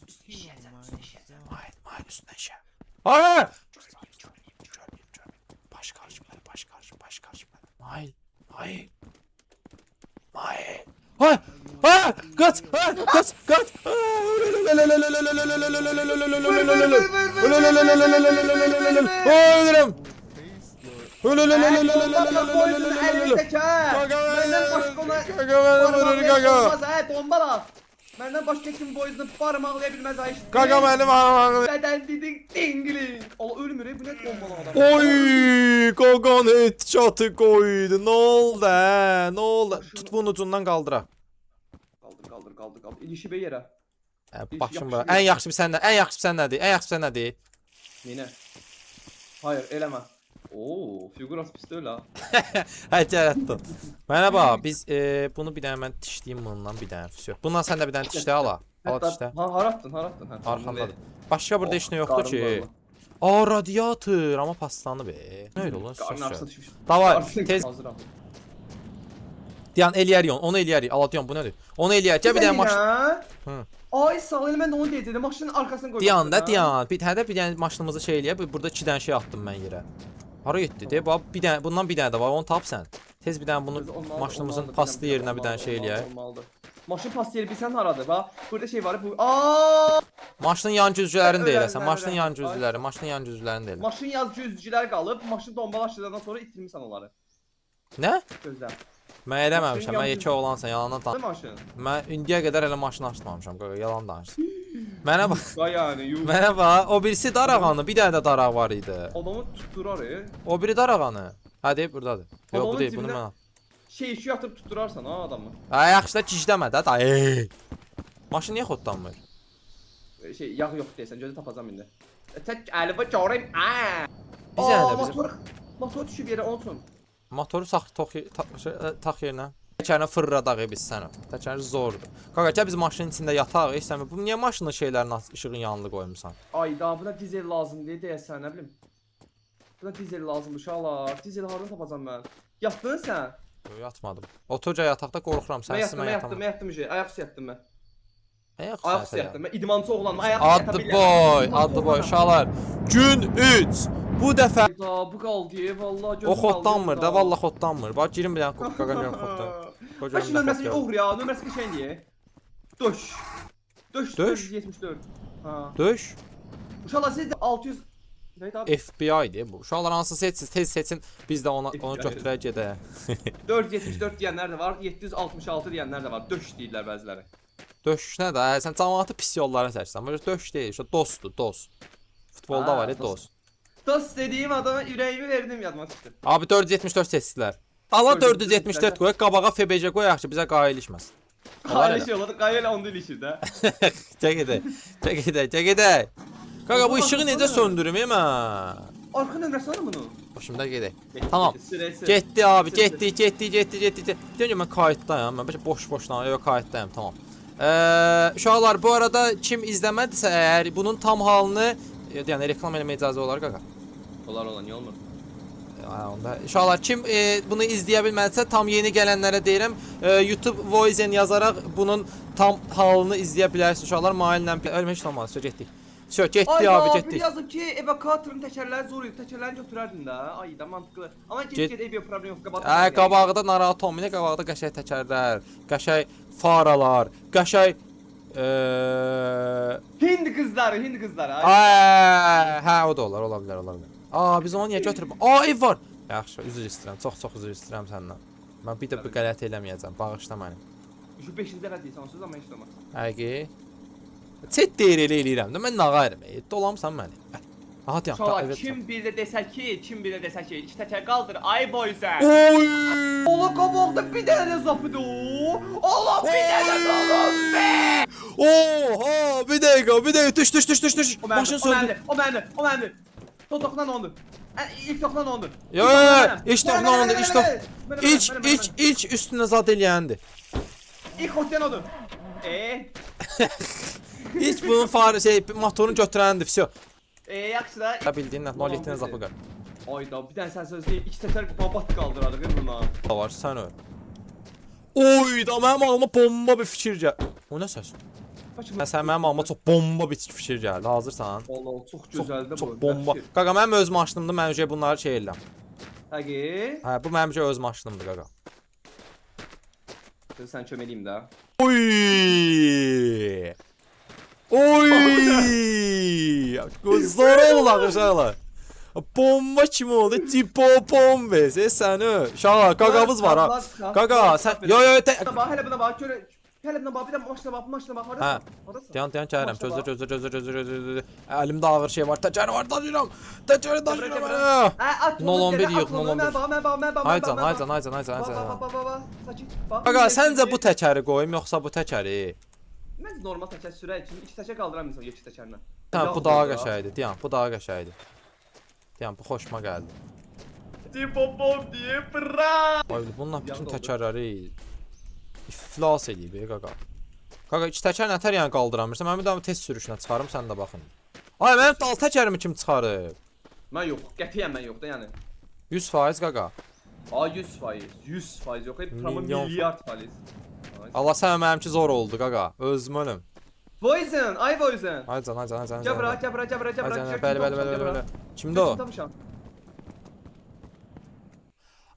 Mail, mail, üstünə işə. Ay! Görməyim, görməyim, görməyim. Baş qarışmadı, baş qarışma, baş qarışmadı. Mail, mail. Mail. Ay! Ay! Qaç! Ay! Qaç! Qaç! Ölürüm! Öl öl öl öl öl öl öl öl öl öl öl öl. Qaqa Məndən başqa ona Qaqa məni vurur qaqa. Olmaz hə, dombala. Məndən başqa kim boyuzunu barmaqlaya bilməz ay. Qaqa məni barmaqlaya. Bədən dedin dingli. Allah ölmür, bu nə dombala adam. Oy, Qoqon headshot'ı qoydu. Nə oldu hə? Nə oldu? Tut bunun ucundan qaldıra. Qaldır, qaldır, qaldır, qaldır. İlişib yerə. Hə, İş başım bura. yapışıyor. Ən yaxşı bir sən nə? Ən yaxşı sən nədir? Ən yaxşı sən nədir? Neynə? Hayır, eləmə. Oo, figuras pis deyil ha. Hə, gələtdim. Mənə bax, biz bunu bir dənə mən tişləyim bundan bir dənə. Vsyo. Bundan sən də bir dənə tişlə ala. Ala Hətta, tişlə. ha, hara atdın, hara atdın? Hə, Arxamdadır. Başqa burada heç nə yoxdur Qarın ki. doyurma. Aa, radiator, amma paslanıb. Nə idi lan? Qarın arasına düşmüş. Davay, Arasına- tez Hazıram. Diyan eləyərik onu. Onu eləyərik. Ala diyan bu nədir? Onu eləyək. Gəl bir dənə maşın. maşın. Hı. Ay sağ ol, elə mən də onu deyəcəkdim. Maşının arxasına qoy. Diyan da diyan. Bir hədə bir dənə maşınımızı şey eləyək. Burada iki dənə şey atdım mən yerə. Hara getdi? De bax bir dənə bundan bir dənə də var. Onu tap sən. Tez bir dənə bunu maşınımızın pastı yerinə bir dənə şey eləyək. Olmalıdır. Maşın pastı yeri bilsən haradır? Bax, burada şey var. Bu Aa! Maşının yan güzgülərini də Öyrən, eləsən. Maşının öyrən. yan güzgüləri, maşının yan güzgülərini də elə. Maşın yaz güzgülər qalıb, maşın dombalaşdıqdan sonra itirmisən onları. Nə? Gözlə. Mən eləməmişəm. Maşının Mən yan yekə oğlansan, yalandan Nə dan. maşın? Mən indiyə qədər hələ maşın açmamışam, qaqa, yalan danışırsan. Mənə bax, Vay yəni, yuh. mənə bax, o birisi darağanı, bir dənə də daraq var idi. Adamı tutdurar, e. O biri darağanı. Hə, deyib burdadır. Yox, bu Adamın deyil, bunu cibinə- mən. Şey işi yatırıb tutdurarsan ha adamı. Hə, yaxşı da gicləmə də, dayı. Maşın niyə xodlanmır? Şey, yağ yox deyəsən, gözü tapacam indi. Tək əlimi görüm. Aa! Bizə Aa, də bizə. Motor, motor düşüb yerə onun üçün. Motoru sax tox ta, şey, tax yerinə. Təkərini fırladaq biz sənə. Təkəri zordur. Qaqa, gəl biz maşının içində yataq. Heç sən bu niyə maşının şeylərini işığın yanında qoymusan? Ay da buna dizel lazım deyə deyəsən, nə bilim. Buna dizel lazımdır uşaqlar. Dizel hardan tapacam mən? Yatdın sən? Yox, yatmadım. Oturca yataqda qorxuram, Mən sənsiz yatdım, mən mən yatdım, yatamam. mən yatdım şey. Ayaq üstü yatdım mən. Ayaq Ayaq üstə üstü yatdım. Mən idmançı oğlanım. Ayaq üstə yata Adlı bilirəm. boy, İdmançı adlı boy oğlanam. uşaqlar. Gün 3. Bu dəfə Da bu qaldı, vallahi gözüm o xodlanmır qaldı da, vallah xodlanmır. Bax girin bir dənə qaqa görüm xoddan. Qoy Baş görüm nə nömrəsi xod gəlir. yox ya, nömrəsi qəşəngdir. Döş. Döş, Döş? 474. Ha. Döş. Uşaqlar siz də 600 Neydi abi? FBI-dir bu. Uşaqlar hansı seçsiz, tez seçin. Biz də ona onu FBI. götürək gedək. 474 deyənlər də var, 766 deyənlər də var. Döş deyirlər bəziləri. Döş nə də? Sən cəmaatı pis yollara səçsən. Böyle döş deyil, işte dostdur, dost. Futbolda Ha, var ya dost. dost. Dost dediğim adama ürəyimi verdim yadıma düşdü. Abi 474 seçdilər. Ala 474 qoyaq, qabağa FBC qoyaq ki, bizə qail ilişməsin. Olar Qayı elə. şey oladı, qayı elə onda ilişir də. Çək gedək. Çək gedək, çək gedək. Qaqa bu işığı necə söndürüm mən? Arxa nömrəsi var bunun. Başımda gedək. Getdi, Tamam. getdi, sürəsi. Getdi abi, Sür, sür. getdi, getdi, getdi, getdi. getdi. Deyim ki, mən kayıtdayam. Mən bəlkə boş-boşuna, yox kayıtdayam, tamam. Uşaqlar, bu arada kim izləmədisə əgər bunun tam halını, yəni reklam eləməyə icazə olar qaqa. Olar olar, niyə olmur? Ha, onda uşaqlar kim bunu izləyə bilmədisə tam yeni gələnlərə deyirəm, YouTube Voice-en yazaraq bunun tam halını izləyə bilərsiniz uşaqlar. Maillə ölmə heç olmaz. Sö getdik. Sö getdi Ay abi, da, getdik. bir yazıb ki, evakuatorun təkərləri zor idi, təkərlərini götürərdin də. Ay da mantıqlı. Amma get Get- get, ev yox, problem yox, qabaqda. Ə, qabaqda narahat olmayın, qabaqda qəşəng təkərlər, qəşəng faralar, qəşəng Hind qızları, Hind qızları. Ay. Ay, hə, o da olar, ola bilər, ola bilər. Aa, biz onu niyə götürüb? Aa, ev var. Yaxşı, üzr istəyirəm. Çox-çox üzr istəyirəm səndən. Mən bir də bu qələt eləməyəcəm. Bağışla məni. Şu 5-ci dəfə deyirsən onsuz amma heç olmaz. Həqiqi. Çet deyir elə eləyirəm də. Mən nağayıram. Dolamısan məni. Aha deyəm. Uşaqlar, evet. kim bir də desə ki, kim bir də desə ki, iki təkər qaldır, ay boy sən. Oy! Allah qabaqda bir dənə də zapıdır o. Allah bir dənə də oğlum be. Oha, bir dəqiqə, bir dəqiqə. Düş, düş, düş, düş, düş. O məndir, Maşın o söndü. məndir, o məndir, o məndir. O toxunan ondur. İlk toxunan ondur. Yo, yo, yo, ilk toxunan ondur, ilk tox. İlk üstünə zad eləyəndir. İlk xoşlayan odur. İlk bunun fare şey motorunu götürəndir. Vəsə. Yaxşı da. Da bildiyinlə 07-nin zapı qır. Ayda bir dənə sən söz deyim, iki təkər babat qaldırarıq buna. Var, sən öl. Oy da mənim ağlıma bomba bir fikir gəl. O nə səs? Sən mənim ağlıma çox bomba bir fikir gəldi. Hazırsan? Allah çox Çox, gözəldir bu. çox bomba. Qaqa mənim öz maşınımdır. Mən öcə bunları şey eləyirəm. Həqiq. Hə, bu mənim öz maşınımdır qaqa. Sən kömək eləyim də. Oy! Oy! Zor oldu uşaqlar. Bomba kimi oldu. Tipo bombes. E sən ö. Uşaqlar, qaqamız var ha. Qaqa, sən yo yo te... Buna bax, hələ buna bax, görə. Hələ buna bax, bir də maşına bax, maşına bax, Hə. hardasan? Hardasan? Dayan, dayan, gəlirəm. Maşına Gözlə, bax. gözlə, gözlə, gözlə, gözlə, gözlə. Əlimdə ağır şey var. Təkər var, daşıyıram. Təkəri daşıyıram. Ə. Hə, at onu, 0.11 gələ, yox, at onu, 0.11. Mən bax, mən bax, mən bax, mən Aycan, bax, mən aycan, aycan, aycan, bax. Bax, aycan. bax, bax, bax, bax, sakit. Bax. Qaqa, səncə bu təkəri qoyum yoxsa bu təkəri? Mən normal təkər sürək üçün iki təkər qaldıram insan yekə təkərlə. Hə, Yağ bu daha olur da. qəşəngdir. Dayan, bu daha qəşəngdir. Dayan, bu xoşuma gəldi. Tipo bom deyə bra. Ay, bununla bütün Yağ doldu. təkərləri iflas eləyib, ey qaqa. Qaqa, iki təkər nətər yəni qaldıramırsan? Mən bir daha test sürüşünə çıxarım, sən də baxın. Ay, mənim dal təkərimi kim çıxarıb? Mən yox, qətiyyən mən yox da yəni. 100% qaqa. A 100%, 100% yox, hep tamam Milyon milyard faiz. Ay. Allah sən mənimki zor oldu qaqa. Özüm ölüm. Poison, ay Poison. Ay can, ay can, ay can. Gəl bura, gəl bura, gəl bura, gəl Ay bura. can, Gəl, bəli, bəli, kim bəli, tapmışam, bəli, gəl bura. bəli. Kimdə o? Kim tapmışam?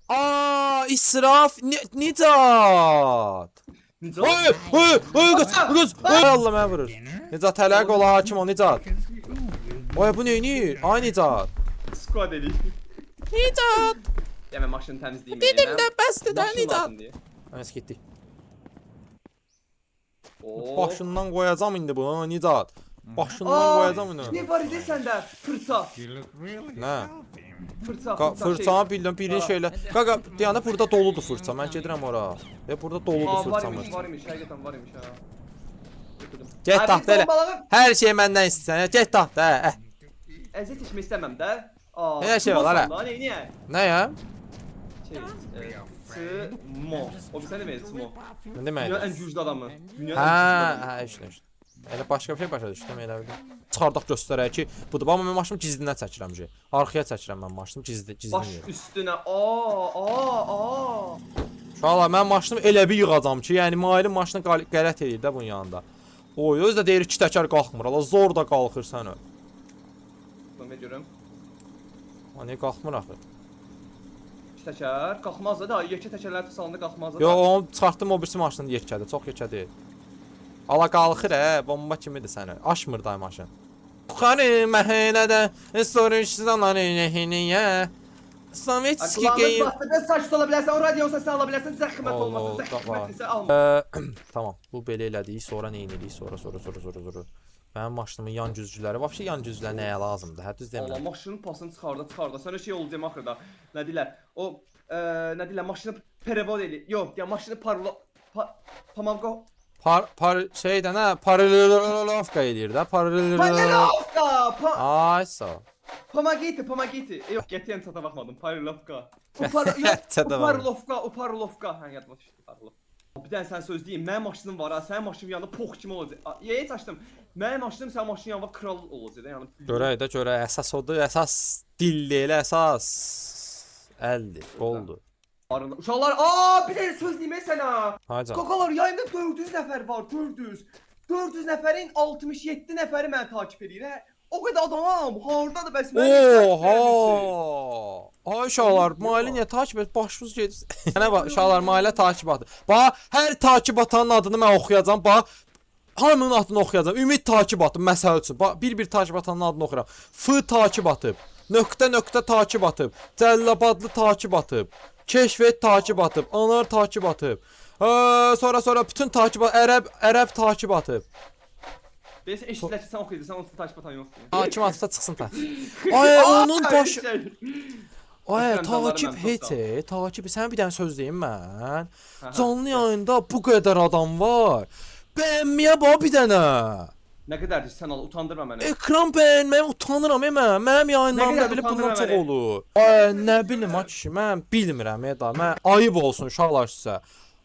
Aa, israf Nicat. Necə? Oy, oy, oy, qız, qız. Oy, Allah mənə vurur. Nicat hələq ola hakim ol Nicat. Oy, bu neynir? Ay Nicat. Squad eləyik. Nicat. Ya mən maşını təmizləyim. Dedim də bəsdir də Maşın Nicat. lazım deyə. Nəysə getdik. Oo. Başından qoyacam indi bunu Nicat. Başından Aa, qoyacam indi. Ne var idi səndə? Fırça. You look really Nə? healthy. Fırça, fırça. Fırçanı bildim birin Ha. şeylə. Qaqa, deyəndə burada doludur fırça. Mən gedirəm ora. Və burada doludur Aa, var fırça imiş, mırça. var imiş, həqiqətən var imiş ha. Götürdüm. Get Ay, taxt biz elə. balığı Hər şeyi məndən istəyirsən. Get taxt hə. eh. Əziyyət çəkmək istəməm də. Aa, Elə şey olar, hə. Lan niyə? Nə ya? Şey, Tmo. O bir sən deməyir Tmo. Nə Dünyanın deməkdir? ən güclü adamı. Dünyanın Hə, ən güclü adamı. hə, eşitdim, eşitdim. Elə başqa bir şey başa düşdüm elə bildim. Çıxardaq göstərək ki, budur. Amma mən maşını gizlindən çəkirəm ki. Arxaya çəkirəm mən maşını gizli, gizli Baş yerə. üstünə. Aa, aa, aa. Uşaqlar, mən maşını elə bir yığacam ki, yəni Mailin maşını qələt eləyir də bunun yanında. Oy, özü də deyir iki təkər qalxmır. Allah zor da qalxır sən öl. Bunu görüm. Ha, niyə qalxmır axı? İki təkər qalxmaz da, yekə təkərlər salında qalxmaz da. Yo, onu çıxartdım o birisi maşının yekədir, çox yekə deyil. Ala qalxır hə, bomba kimidir sən öl. Aşmır day maşın. Xarı məhələdə soruşsalar nəhiniyə. Sovetski Kulağımız geyim. basdı, saç ola bilərsən, o radio səsini ala bilərsən, zəhmət Allah, olmasın, Allah. zəhmət isə alma. Tamam, bu belə elədik, sonra nə edirik? Sonra sonra sonra sonra sonra. Mənim maşınımın yan güzgüləri, vəbşi yan güzgülər nəyə lazımdır? Hə, düz Allah demirəm. maşının pasını çıxarda, çıxarda. Sən şey olacaq axırda. Nə deyirlər? O nə deyirlər? Maşını perevod eli. Yox, ya maşını parla pa, pamavko. Par par şeydən hə, parallelovka eləyir də, paralel. Parilovka! Pa Ay sağ ol. Pomagiti, pomagiti. Yox, qətiyyən çata baxmadım. Parilovka. Upar, yox, Çata baxmadım. Uparilovka, Uparilovka. Hə, yadıma düşdü. Parilovka. Bir dənə sən söz deyim, mənim maşınım var ha, sənin maşının yanında pox kimi olacaq. Yeyə açdım. Mənim maşınım sənin maşının yanında kral olacaq da, yəni. Görək də görək, əsas odur, əsas dil deyil, əsas əldir, qoldur. Arında. Uşaqlar, aa, bir dənə söz deyim sənə. Haycan. Qaqalar, yayımda 400 nəfər var, 400. 400 nəfərin 67 nəfəri məni takip eləyir. Hə. O qədər adam hardadır bəs məni takip Oha! eləmirsin? Ay uşaqlar, Mailə niyə takip et? Başınız gedir. Mənə bax, uşaqlar, Mailə takip atır. Bax, hər takip atanın adını mən oxuyacam. Bax, hamının adını oxuyacam. Ümid takip atıb məsəl üçün. Bax, bir-bir takip atanın adını oxuyuram. F takip atıb. Nöqtə nöqtə takip atıb. Cəllabadlı takip atıb. Keşfet takip atıb. Anar takip atıb. Sonra bütün takip ərəb ərəb takip atıb. Deyəsən eşitdilər ki, sən oxuyursan, onsuz takip atan yoxdur. Ha, kim atıbsa çıxsın ta. Ay, onun başı Şey. Ay, Öpürəm canlarım takip mənim, çox sağ ol. heç, takip. Sən bir dənə söz deyim mən. Hə, hə. Canlı yayında bu qədər adam var. Bəyənməyə bax bir dənə. Nə qədərdir sən al, utandırma məni. Ekran bəyənməyə utanıram e mən. Mənim yayınlarımda Nə qədər belə bundan utandırma çox məni. olur. Ay, nə bilim ha kişi, mən bilmirəm e da. Mən ayıb olsun uşaqlar sizə.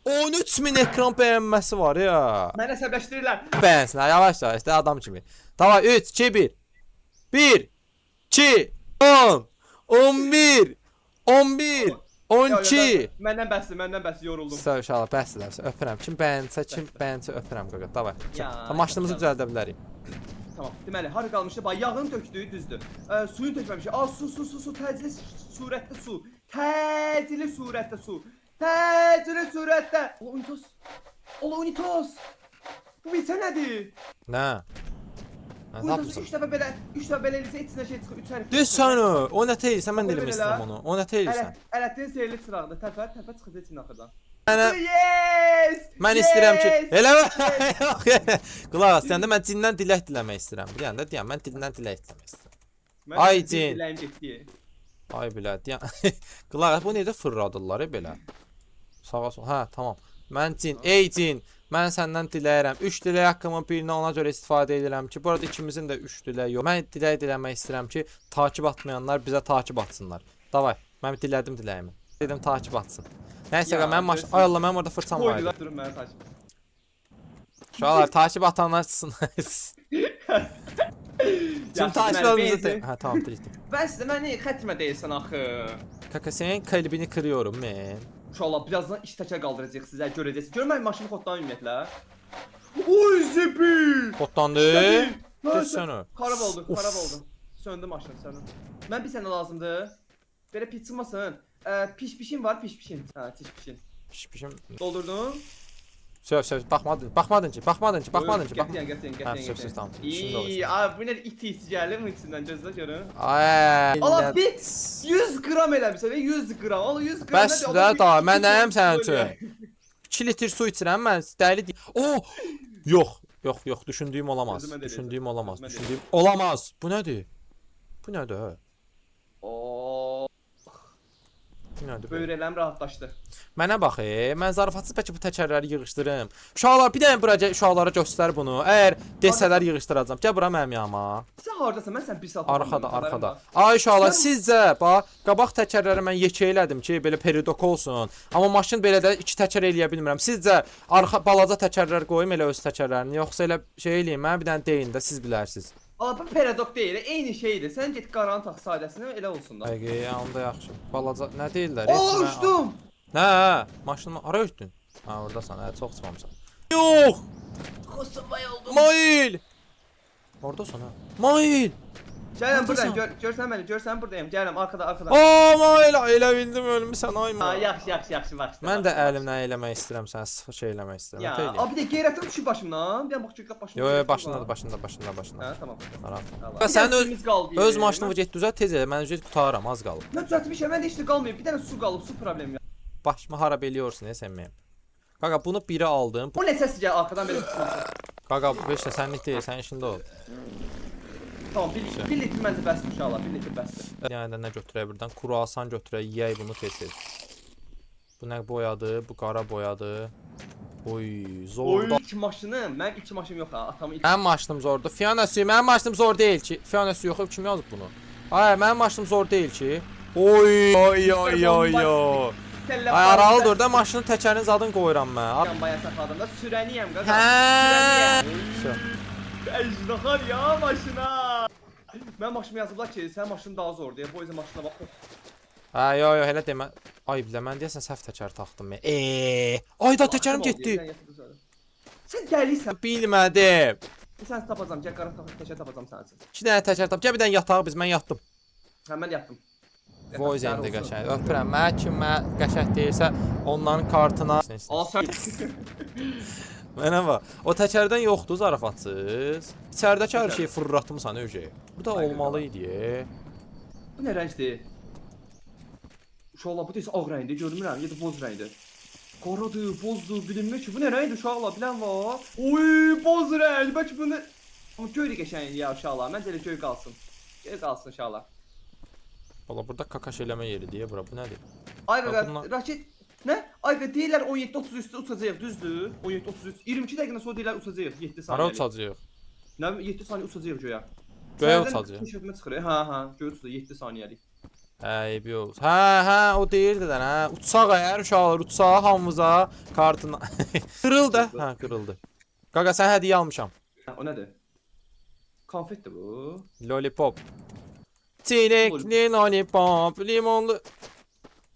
13 000 ekran bəyənməsi var ya. Məni əsəbləşdirirlər. Bəyənsinlər yavaş yavaş da adam kimi. Davay 3 2 1. 1 2 10 11 11 12 Məndən bəsdir, məndən bəsdir, yoruldum. Sağ uşaqlar, bəsdirlər. Öpürəm. Kim bəyənsə, kim bəyənsə öpürəm qaqa. Davay. Ya, Maşınımızı canım. düzəldə bilərik. Tamam. Deməli, hara qalmışdı? Bax, yağın tökdüyü düzdür. Suyun tökməmişik. Aa, su, su, su, su, təcili surətdə su. Təcili surətdə su. Təcili surətdə. Ola unitos. Ola unitos. Bu bilsə nədir? Nə? Mən Qoy tapmısan. 3 dəfə belə, 3 dəfə belə eləsə içindən şey çıxır, 3 hərf. Desən o, o nə teyirsən, mən də Qoy eləmək belə. istəyirəm onu. O nə teyirsən? Ələddin sehirli çırağıdır. Təpə, təpə çıxacaq içindən axırdan. Mənə Yes! mən istəyirəm ki, Yes! eləmə. Yox. Qulaq as, deyəndə mən cindən dilək diləmək istəyirəm. Bilirsən də deyən mən dindən dilək diləmək istəyirəm. Mən Ay, cin cin. Diləyim getdi. Ay bilə, deyən. Qulaq as, bu necə fırladırlar belə? Sağa sola. Hə, tamam. Mən cin, ey cin, mən səndən diləyirəm. 3 dilək haqqımın birini ona görə istifadə edirəm ki, burada ikimizin də 3 dilək yox. Mən dilək diləmək istəyirəm ki, takip atmayanlar bizə takip atsınlar. Davay, mən dilədim diləyimi. Dedim takip atsın. Nəysə, Ya, qaqa, mənim maşın, görürsün. ay Allah, mənim orada fırçam var idi. Qoydular durun mənə takip. Uşaqlar takip atanlar çıxsın. Şimdi Yaxşı, takip deməli, atanımızı benzin- Hə, tamam, dilikdim. Bəs məni xətrimə deyirsən axı. Kaka senin kalbini kırıyorum men. Uşaqlar birazdan iş təkər qaldıracaq sizə, görəcəksiniz. Görməyin maşını xotdan ümumiyyətlə. Oy zibi! Botlandı. Desən o. Xarab oldu, Uf. xarab oldu. Söndü maşın, söndü. Mən bir sənə lazımdır. Belə pis çıxmasın. Piş-pişin var, piş-pişin. Hə, tiş-pişin. Pişmişim. Doldurdun. Söv söv baxmadın, baxmadın ki, baxmadın ki, baxmadın ki, baxmadın. Gətirin, gətirin, Hə, gətirin. söv söv tamam. Şimdi olur. İyi, abi bu nə it isi gəlir bunun içindən gözlə görün. Ay. Allah bir 100 qram eləmisən, 100 qram. Allah 100 qram. Bəs nədir? də Allah bir da, mən iki nəyəm kilo sənin su üçün? eləyər. 2 litr su içirəm mən, dəli deyil. Oh! Yox, yox, yox, düşündüyüm olamaz. Özümə də eləyəcəm. Düşündüyüm olamaz. Özümə də Düşündüyüm olamaz. Bu nədir? Bu nədir? Oo, Bu nədir? belə? böyrələm rahatlaşdı. Mənə bax, mən zarafatsız bəlkə bu təkərləri yığışdırım. Uşaqlar, bir dənə bura gəl, uşaqlara göstər bunu. Əgər desələr yığışdıracam. Gəl bura mənim yanıma. Sən hardasan? Mən sən bir saat Arxada, tapamıyorum, xəbərim arxada. var. Ay uşaqlar, Sən- sizcə bax, qabaq təkərləri mən yekə elədim ki, belə peridok olsun. Amma maşın belə də iki təkər eləyə bilmirəm. Sizcə arxa balaca təkərlər qoyum elə öz təkərlərini, yoxsa elə şey eləyim, mənə bir dənə deyin də siz bilərsiniz. Ala bu peridok deyil, eyni şeydir. Sən get qaranı tax sadəsini elə olsun da. Həqiqi, onda yaxşı. Balaca nə deyirlər? Oo, Heç mən- uçdum. Nə? Maşınımı hara uçdun? Ha, ordasan, hə, çox uçmamısan. Yox! Xosubay oldum. Mail! Oradasan ha. Mail! Gəlirəm buradayım. Hardasan? Gör, görsən məni, görsən buradayım. Gəlirəm arxada, arxada. Aa, Mail, elə bildim ölmüsən ay Ha, Mail. yaxşı, yaxşı, yaxşı, başla. Mən də əlimlə eləmək istəyirəm səni, sıx şey eləmək istəyirəm. Ya, Ötə eləyim. abi bir də qeyrətim düşüb başımdan. Bir dənə bax ki, başımdan. Yo, yo, qeyrətim başındadır, var. başında, başında, başında. Hə, tamam. Narahat. Tamam. Ya sən Bir dənə suyumuz qaldı. Öz maşını get düzəlt tez elə. Mən ücret qurtarıram, az qalıb. Mən düzəltmişəm, məndə heç nə qalmayıb. Bir dənə su qalıb, su problemi yox. Başımı harab eləyorsun, ey sən mənim. Qaqa bunu biri aldım. Bu nə səs gəlir arxadan belə çıxmasın. Qaqa bu heç də sənlik deyil, sənin işində ol. Tamam, bir litr məncə bəsdir inşallah, bir litr bəsdir. Yəni də nə götürək burdan? Kruasan götürək, yeyək bunu tez-tez. Bu nə boyadır? Bu qara boyadır. Oy, zordur. İlk maşınım, mənim ilk maşınım yox ha, atamın ilk. Mənim maşınım zordur. Fiona suyu, mənim maşınım zor deyil ki. Fiona suyu yox, kim yazıb bunu? Ay, mənim maşınım zor deyil ki. Oy, oy, oy, oy, oy. Kəllə Ay, aralı dur da maşının təkərinin zadını qoyuram mən. Yan baya saxladım da sürəniyəm qaqa. Hə. Sürəniyəm. Vso. Əjdaha ya maşına. Mən maşımı yazıblar ki, sənin maşının daha zordur. deyə. Bu yüzden maşına bax. Hə, yo, yo, elə demə. Ay, bilə, mən deyəsən səhv təkər taxdım. Ay da təkərim getdi. Sən dəlisən. Bilmədim. Sən tapacam, gəl qara təkər tapacam sənin üçün. İki dənə təkər tap. Gəl bir dənə yatağı biz, mən yatdım. Hə, mən yatdım. Yataq Voice səhər indi olsun. qəşəng. Öpürəm. Mənə kim mənə qəşəng deyirsə, onların kartına. Al sən. Mənə bax. O təkərdən yoxdur zarafatsız. İçəridəki hər şeyi fırlatmısan öcə. Bu da Ay, olmalı idi. Bu nə rəngdir? Uşaqlar bu deyilsə ağ rəngdir, görmürəm, ya da boz rəngdir. Qaradır, bozdur, bilinmir ki. Bu nə rəngdir uşaqlar, bilən var? Oy, boz rəng. Bəlkə bunu Amma göy də qəşəngdir ya uşaqlar. Məncə elə göy qalsın. Göy qalsın uşaqlar. Valla burada kakaş eləmə yeri deyə bura. Bu nədir? Ay Ya qaqa, bunlar- raket nə? Ay qaqa deyirlər 17:33-də uçacağıq, düzdür? 17:33, 22 dəqiqədən sonra deyirlər uçacağıq 7 Hara saniyəlik. uçacağıq? Nə 7 saniyə uçacağıq göyə. Göyə Səhərdən uçacağıq. Kəşfiyyatına çıxır. Hə, hə, göyə uçacaq 7 saniyəlik. Hə, eybi yox. Hə, hə, o deyirdilər hə. Uçsaq əgər uşaqlar uçsaq hamımıza kartına. Qırıldı. Hə, qırıldı. Qaqa sən hədiyyə almışam. Hə, o nədir? Konfetdir bu. Lollipop. Çilekli lollipop, limonlu.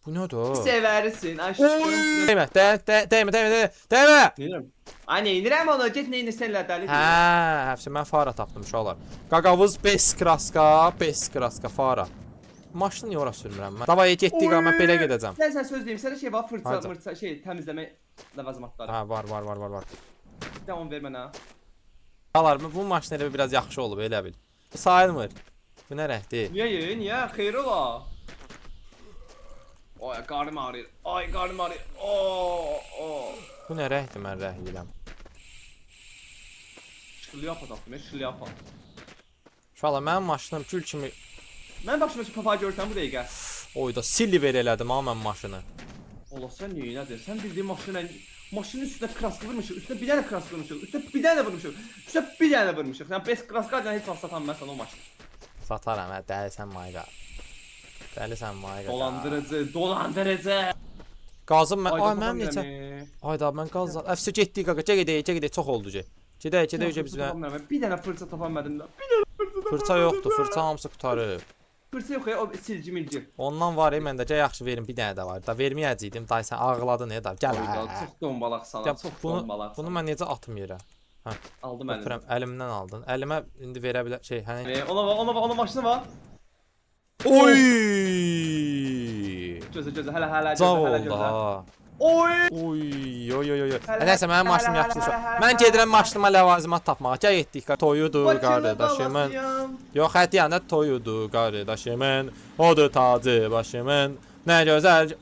Bu nədir? Sevərsin aşkım. Oy! Dəymə, də, də, dəymə, dəymə, dəymə, dəymə. Neynirəm? Ay neynirəm onu? Get neynirsən dəli. Hə, həfsə mən fara tapdım uşaqlar. Qaqavız 5 kraska, 5 kraska fara. Maşını niyə ora sürmürəm mən? Davay getdik amma mən belə gedəcəm. Sən sən söz deyim, sənə şey var, fırça, Harca? mırça, şey təmizləmə ləvazimatları. Hə, var, var, var, var, var. Bir də onu ver mənə. Alar, bu maşın elə biraz yaxşı olub elə bil. Bu sayılmır. Bu nə rəngdir? Niyə ye? Niyə? Xeyir ola. Ay qarnım ağrıyır. Ay qarnım ağrıyır. Oo, oo. Bu nə rəngdir mən rəngliyirəm. Şlyapa tapdım, şlyapa. Uşaqlar mənim maşınım gül kimi Mən başıma şu papayı görürsən bu dəqiqə. oyda silver elədim ha mən maşını. Allah sən neynədir? Sən bildiyin maşınla maşının üstünə kraska vurmuşuq, üstünə bir dənə kraska vurmuşuq, üstünə bir dənə vurmuşuq, üstünə bir dənə vurmuşuq. Sən bes kraska ilə heç vaxt satan mən sənə o maşını. Sataram hə, dəlisən mayqa. Dəlisən mayqa. Dolandırıcı, dolandırıcı. Qazım mən, ay Ayda mənim tapa neçə? bilmirəm. Ay da mən qaz. Əfsə getdik qaqa, gəl gedək, gəl gedək, çox oldu ki. Gedək, gedək ki Fırça biz tapa bilmirəm. Bir dənə fırça tapa bilmədim də. Bir dənə fırça tapa Fırça yoxdur, fırça hamısı qurtarıb. Fırça yox ya, o silgi milgi. Ondan var məndə, gəl yaxşı verim, bir dənə də var. Da verməyəcəydim, day sən ağladın e da. Gəl. Ayda, hə. çox dombalaq sana, Ya çox bunu, dombalaq. bunu mən necə atım yerə? Aldım əlimə. Öpürəm, əlimdən aldın. Əlimə indi verə bilər şey, hani. Ona bax, ona bax, ona maşına bax. Oy! Gözə, gözə, hələ, hələ, Cağ gözə, hələ, oldu gözə. ha. Oy! Oy, oy, oy, oy. Hələ, Nəsə mənim hələ, maşınım hələ, yaxşıdır. hələ, hələ, Mən hələ, gedirəm hələ. maşınıma ləvazimat tapmağa. Gəl getdik. Toyudur Bakılı qardaşımın. balasıyam. Yox, hədiyyə toyudur qardaşımın. Odur tacı başımın. Nə gözəl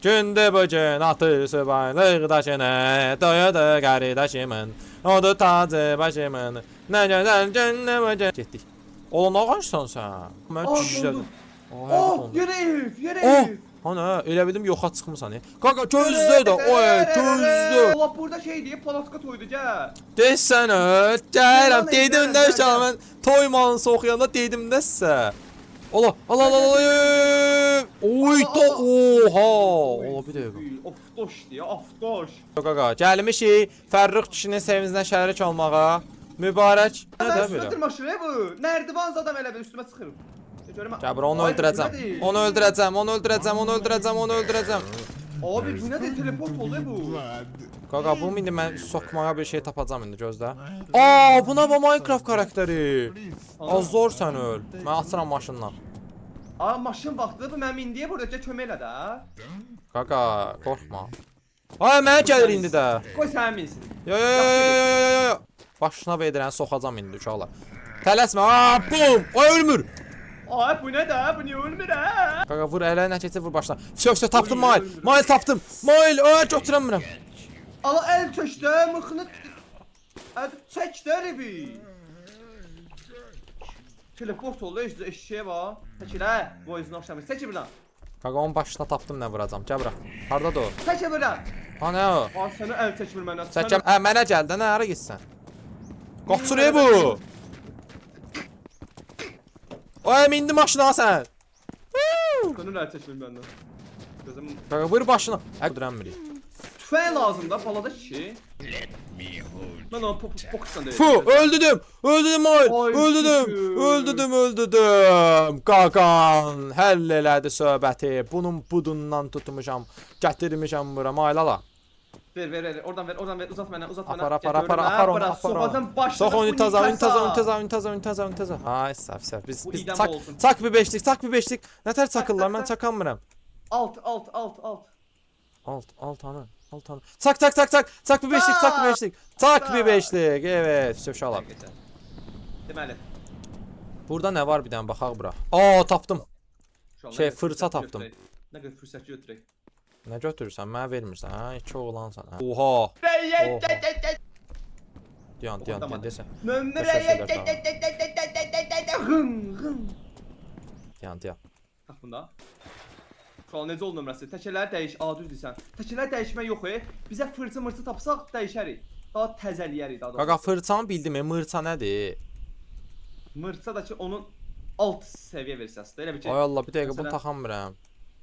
gündür bu gün atısı baylıq daşını. Toyudur qardaşımın. Odur tacı başımın. Nə gözəl gündür bu gün. Getdik. Oğlum nə ağacsan sən? Mən Aa, kişilədim. dondu. Oh, yerə ev, yerə Oh! ev. Ana, elə bildim yoxa çıxmısan. Qaqa gözlə də, oy, gözlə. Allah burada şey deyib, palatka toydu, gəl. Desən ö, gəlirəm. Gəl, Dedim gəl, də gəl, uşağım mən toy malını oxuyanda dedim də sizə. Ola, ala, ala, ala, oy, da, oha. Ola bir dəqiqə. Oftoş deyə, oftoş. Qaqa, gəlmişik Fərrux kişinin sevincindən şərik olmağa. Mübarək. Nə Mən də üstümə belə? dırmaşır bu. Nərdivan zadam elə bil üstümə çıxır. Görüm. Gəl bura, onu Ay, bu öldürəcəm. nədir? Onu öldürəcəm, onu öldürəcəm, onu öldürəcəm, onu öldürəcəm. Abi bu nədir? Teleport oldu bu. Qaqa, bu indi mən soxmağa bir şey tapacam indi gözlə. Aa, buna bax Minecraft karakteri. Az zor sən öl. Mən açıram maşından. Aa maşın vaxtıdır bu mənim indiyə burada gəl kömək elə də. Qaqa, qorxma. Ay, mənə gəlir indi də. Qoy sənə minsin. Yo yo yo yo yo yo yo. Başına vedirən soxacam indi uşaqlar. Tələsmə. Aa, bum. Ay ölmür. Ay bu nə də? Bu niyə ölmür hə? Qaqa vur ələ nə keçir vur başına. Vsyo, vsyo tapdım Mail. Mail tapdım. Mail, ay götürəmirəm. Ala əl çəkdə, mıxını əl çək də evi. Teleport oldu eşeğe bax. Çəkil hə. Boyuzuna oxşamır. Çəkil buradan. Qaqa onun başına tapdım nə vuracam. Gəl bura. Hardadır o? Çəkil buradan. Ha nə o? Ay sənə əl çəkmir məndən. Çəkəm. Hə mənə gəl də nə hara getsən? Qaçır ey bu. Ay mindi maşına sən. Sənə əl çəkmir məndən. Gözüm Qaqa vur başına. Hə öldürəmirik. tüfəng lazım da balada kişi. Mən onu pokusla deyirəm. Fu, öldürdüm. Öldürdüm ay. Ay, Öldürdüm. şükür. Öldürdüm, öldürdüm. Qaqan həll elədi söhbəti. Bunun budundan tutmuşam. Gətirmişəm bura maylala. Ver ver ver oradan ver oradan ver uzat mənə uzat mənə. Apar apar Gəl apar görüm, hə, apar onu bura, apar onu. Soxacam başına. Sox onu bu taza, nikasa. taza, taza, taza, taza, taza. Ay səhv səhv. Biz Bu biz idam çak olsun. çak bir beşlik, çak bir beşlik. Nətər çakırlar? tak, Mən tak. çakanmıram. Alt alt alt alt. Alt, alt hanı? Alt hanı? Çak çak çak çak. Çak bir beşlik, çak bir beşlik. Çak bir Tak. beşlik. Evet, uşaqlar. Deməli. Burada nə var bir dənə baxaq bura. Aa, tapdım. Uşaqlar, Şey, nə qədər fırça fürsət tapdım. götürək. Nə qədər fürsət götürək. Nə götürürsən? Mənə vermirsən, hə? İki oğlansan, hə? Oha! Oha. Dayan, dayan, dayan desən. Hın hın. Dayan, dayan. Bax bunda. Uşaqlar necə oldu nömrəsi? Təkərləri dəyiş, a düz deyirsən. Təkərləri dəyişmək yox, e. Bizə fırça mırça tapsaq dəyişərik. Daha təzəliyərik daha doğrusu. Qaqa fırçanı bildim, mırça nədir? Mırça da ki onun alt səviyyə versiyasıdır. Elə bir ki, Ay Allah, bir dəqiqə bunu Məsələn- taxamıram.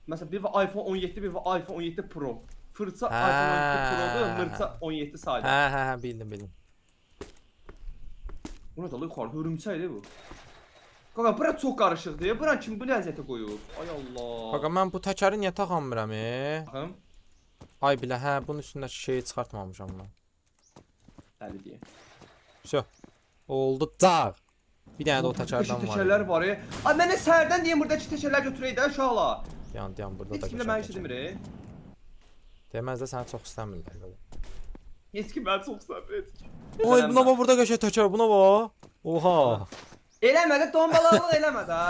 məsələn bir var iPhone 17, bir var iPhone 17 Pro. Fırça Hə. iPhone 17 Pro-dur, mırça 17 sadə. Hə, hə, hə, bildim, bildim. Bu nə də yuxarı hörümçəkdir bu. Qaqa bura çox qarışıqdır. Bura kim bu ləzzətə qoyub? Ay Allah. Qaqa mən bu təkəri niyə taxamıram? E? Baxım. Ay bilə, hə, bunun üstündəki şeyi çıxartmamışam mən. Dəli deyə. Vəsə. Oldu cağ. Bir dənə də o təkərdən var. Təkərlər var. E. Ay mənə səhərdən deyim buradakı təkərlər götürək də uşaqlar. Dayan, dayan, burada Heç da kim də qəşəng mənə şey təkər. demir. E. Deməz də səni çox istəmirlər. Qaqa. Heç kim məni çox sevir, heç kim. Oy buna bax, burada qəşəng təkər, buna bax. Oha. Eləmə də dombalaqlıq eləmə də.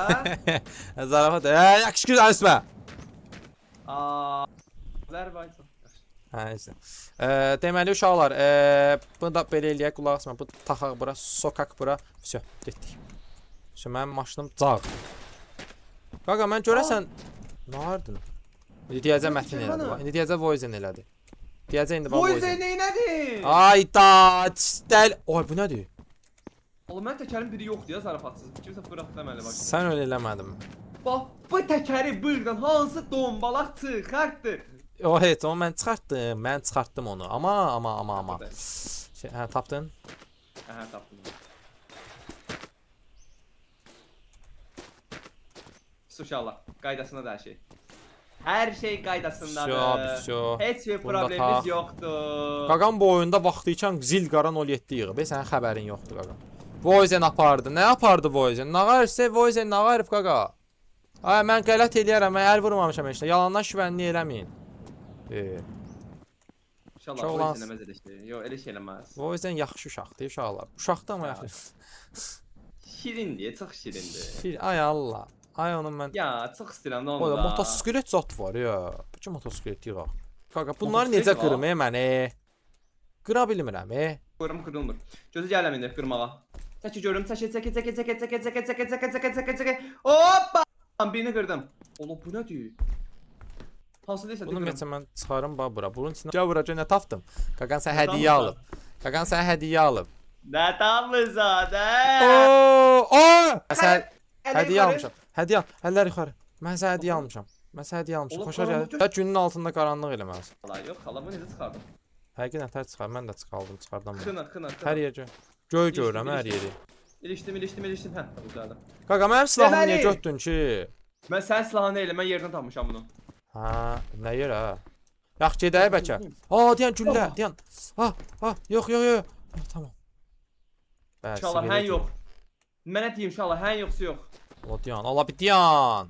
Zarafat. Yakışıklı üstümə. Aa, Azərbaycan. Hə, işte. Deməli uşaqlar, bunu da belə eləyək, qulaq asma. Bu taxaq bura, sokaq bura. Vəsə, getdik. Vəsə, mənim maşınım cağ. Qaqa, mən görəsən nə ardın? İndi deyəcəm Mətin Fikir elədi. bana. Bax. İndi deyəcəm Voizen elədi. Deyəcəm indi bax Voice Voizen. neynədi? Ay da, dəl. Oy bu nədir? Oğlum mənim təkərin biri yoxdur ya zarafatsız. Kimsə fırlatdı məni bax. Sən öyle eləmədin. Bax, bu təkəri buradan hansı dombalaq çıxartdı? O heç, onu mən çıxartdım. Mən çıxartdım onu. Amma amma amma amma. Şey, hə, tapdın? Hə, tapdım. Uşaqlar, qaydasında da hər şey. Hər şey qaydasındadır. Vsyo, vsyo. Heç bir Bunu da problemimiz tax. yoxdur. Qaqam bu oyunda vaxtı ikən zil qara 07 yığıb. Sənin xəbərin yoxdur qaqa. Voizen apardı. Nə apardı Voizen? Nağar isə Voizen Nağarov qaqa. Ay mən qələt eləyərəm. Mən əl vurmamışam heç nə. Yalandan şübhənlik eləməyin. İnşallah Çox bu lan- eləməz elə şey. Yox, elə şey eləməz. Voizen yaxşı uşaqdır uşaqlar. Uşaqdır amma yaxşı. Şirindir, çox şirindir. Şir, ay Allah. Ay onu mən. Ya, çox istəyirəm də onu Ola da. motosiklet zat var ya. Bu ki motosiklet yığaq. Qaqa bunları Motosiklet necə var? qırım mən? Qıra bilmirəm. Qoyuram qırılmır. Gözü gələm indi qırmağa. Çəki görüm, çəki, çəki, çəki, çəki, çəki, çəki, çəki, çəki, çəki, çəki, çəki. Hoppa! Birini qırdım. Ola bu nədir? Hansı deyirsən? Bunu qırım. ümumiyyətcə mən çıxarım bax bura. Bunun içinə gəl bura gəl nə tapdım? Qaqan sənə Nə hədiyyə tapmısan? alıb. Qaqan sənə hədiyyə alıb. Nə tapmısan? Oo! Oo! Mən sənə Əlləri hədiyyə yuxarı. almışam. Hədiyyə al. Əlləri yuxarı. Mən sənə hədiyyə almışam. Mən sənə hədiyyə almışam. Ola, Xoşa qaranlıq gəl. Da günün altında qaranlıq eləməlisən. Xala yox, xala bunu necə çıxardım? Həqiqətən tər çıxar. Mən də çıxardım, çıxardan bunu. Xına, xına, xına. Hər yerə. Göy İlişdim, görürəm hər ilişdim. yeri. İlişdim, ilişdim, ilişdim. Hə, düzəldim. Qaqa mənim silahımı niyə Deməli- götürdün ki? Mən sənin silahını elə, mən yerdən tapmışam bunu. Hə, nə yerə? Yax gedək bəlkə. Aa, deyən güllə, deyən. Ha, ha, yox, yox, yox. Ha, tamam. Bəli, İnşallah hən yox. Mənə deyim inşallah hən yoxsa yox. Allah deyən, Allah bir deyən.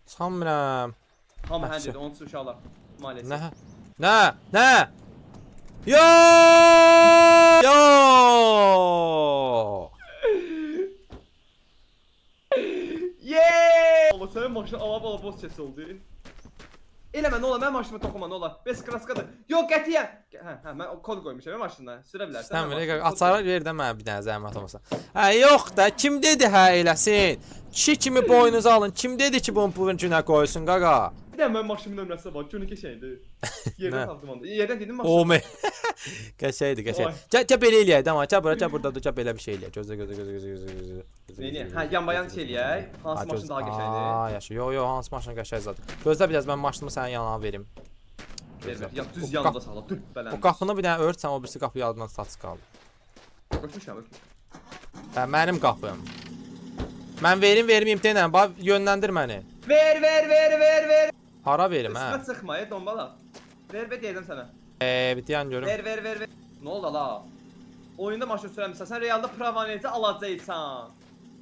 Çıxamıram. Hamı Hə, hən dedi, onun üçün inşallah. Maalesef. Nə? Nə? Nə? Yo! Yo! Yeah! Allah sənin maşın ala bala boz kəsi oldu. Eləmə, nə ola, mənim maşınıma toxunma, nə ola. Bez kraskadır. Yox, qətiyyən. Hə, hə, mən o kod qoymuşam ya maşına. Sürə bilərsən. Sən mənim belə maşınıma kod açarı ver də mənə bir dənə zəhmət olmasa. Hə, yox da, kim dedi hə eləsin? Kişi kimi boynunuza alın. Kim dedi ki bunu bu günə qoysun qaqa? qoymuşam. Bir də mənim maşınımın nömrəsinə bax, günü keçəydi. Yerdən Nə? tapdım onu. Yerdən dedim maşın. O me. Qəşəngdir, qəşəng. Oy. Gəl, gəl belə eləyək də amma. Gəl bura, gəl burada dur, gəl belə bir şey eləyək. Gözlə, gözlə, gözlə, gözlə, gözlə, gözlə. Gözlə, Neyini? gözlə, Hə, gözlə, yan-bayan gözlə, şey gözlə, eləyək. gözlə. Hansı Ha, maşın daha qəşəngdir? Aa, yaxşı. Yox, yox, hansı maşın qəşəng zat. Gözlə biraz mən maşınımı sənin yanına verim. Ver, Gözlə. ver. Ya düz O yanında saxla. Düp O belən. qapını bir dənə ört, sən o birisi qapı yadından saç qaldı. Örtmüşəm, örtmüşəm. Hə, mənim qapım. Mən verim, verməyim denən, bax yönləndir məni. Ver, ver, ver, ver, ver. Hara verim hə? Üstümə çıxma, ey dombala. Ver, ver deyəcəm sənə. Bir deyən görüm. Ver, ver, ver, ver. Nə oldu la? Oyunda maşın sürəmisən, sən realda pravaneci alacaqsan.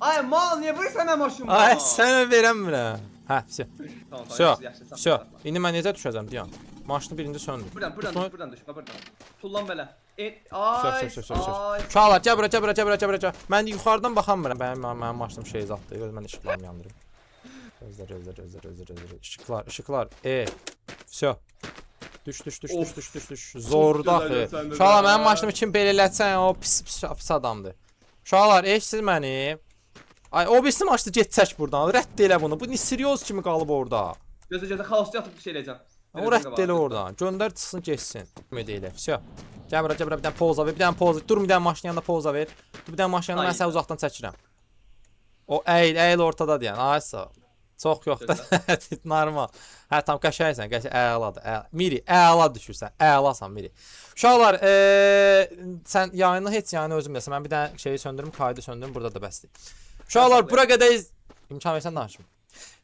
Ay mal, niyə vurursan mən maşınıma? Ay, sənə verəmirəm. Hə, vəsə. Tamam, tamam, Vəsə. yaxşı, yaxşı, saxla, Vəsə. saxla. İndi mən necə düşəcəm deyən. Maşını birinci söndür. Buradan, buradan Sonra- düş, buradan düş, bax buradan. Tullan belə. E, Vəsə, ay, vəsə, vəsə, vəsə. ay. Uşaqlar, gəl bura, gəl bura, gəl bura, gəl bura, gəl. Mən yuxarıdan baxamıram. Mənim maşınım şey zatdır. Göz mən işıqlarımı yandırım. Gözlə, gözlə, gözlə, gözlə, gözlə. İşıqlar, işıqlar. Vəsə. Düş, düş, düş, düş, Of. düş, düş, düş. Zordu gözəl axı. görsəndi Uşaqlar, də. mənim maşınımı kim belə elətsən, o pis, pis, pis adamdır. Uşaqlar, eşitsiz məni. Ay, o birisi maşını get çək burdan. Rədd elə bunu. Bu Nisiryoz kimi qalıb orada. Gözlə, gözlə, xalası atıb bir şey eləyəcəm. O rədd elə oradan. Göndər çıxsın, getsin. Ümid elə. Vəsə. Gəl bura, gəl bura bir dənə poza ver, bir dənə poza. Dur bir dənə maşının yanında poza ver. Dur bir dənə maşının yanında mən Ay. səni uzaqdan çəkirəm. O əyil, əyil ortada deyən. Ay sağ ol. Çox yox da. Normal. Hə tam qəşəngsən, qəşəng əladır. Əla. Miri, əla düşürsən. Əlasan Miri. Uşaqlar, sən yayını heç yayını özün biləsən. Mən bir dənə şeyi söndürüm, kaydı söndürüm, burada da bəsdir. Uşaqlar, bura qədər imkan versən danışım.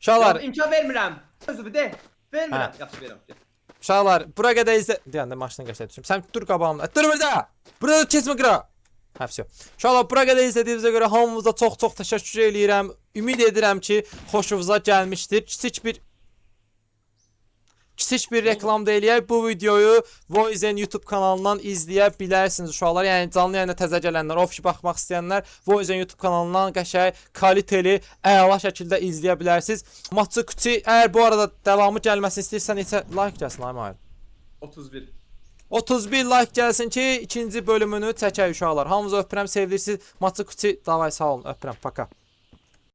Uşaqlar, Yox, imkan vermirəm. Özü de. Vermirəm. Hə. Yaxşı verirəm. Get. Uşaqlar, bura qədər izlə... Deyəndə maşını qəşəng düşürüm. Sən dur qabağımda. Dur burada. Burada keçmə qıra. Hə, vəsə. Uşaqlar, bura qədər izlədiyinizə görə hamınıza çox-çox təşəkkür eləyirəm. Ümid edirəm ki, xoşunuza gəlmişdir. Kiçik bir Kiçik bir reklam da eləyək. Bu videoyu Voizen YouTube kanalından izləyə bilərsiniz uşaqlar. Yəni canlı yayında təzə gələnlər, ofişi baxmaq istəyənlər Voizen YouTube kanalından qəşəng, kaliteli, əla şəkildə izləyə bilərsiniz. Maçı kuti, əgər bu arada davamı gəlməsini istəyirsən, neçə like gəlsin ay Mahir? 31. 31 like gəlsin ki, ikinci bölümünü çəkək uşaqlar. Hamınızı öpürəm, sevilirsiniz. Maçı kuti, davay sağ olun, öpürəm, paka.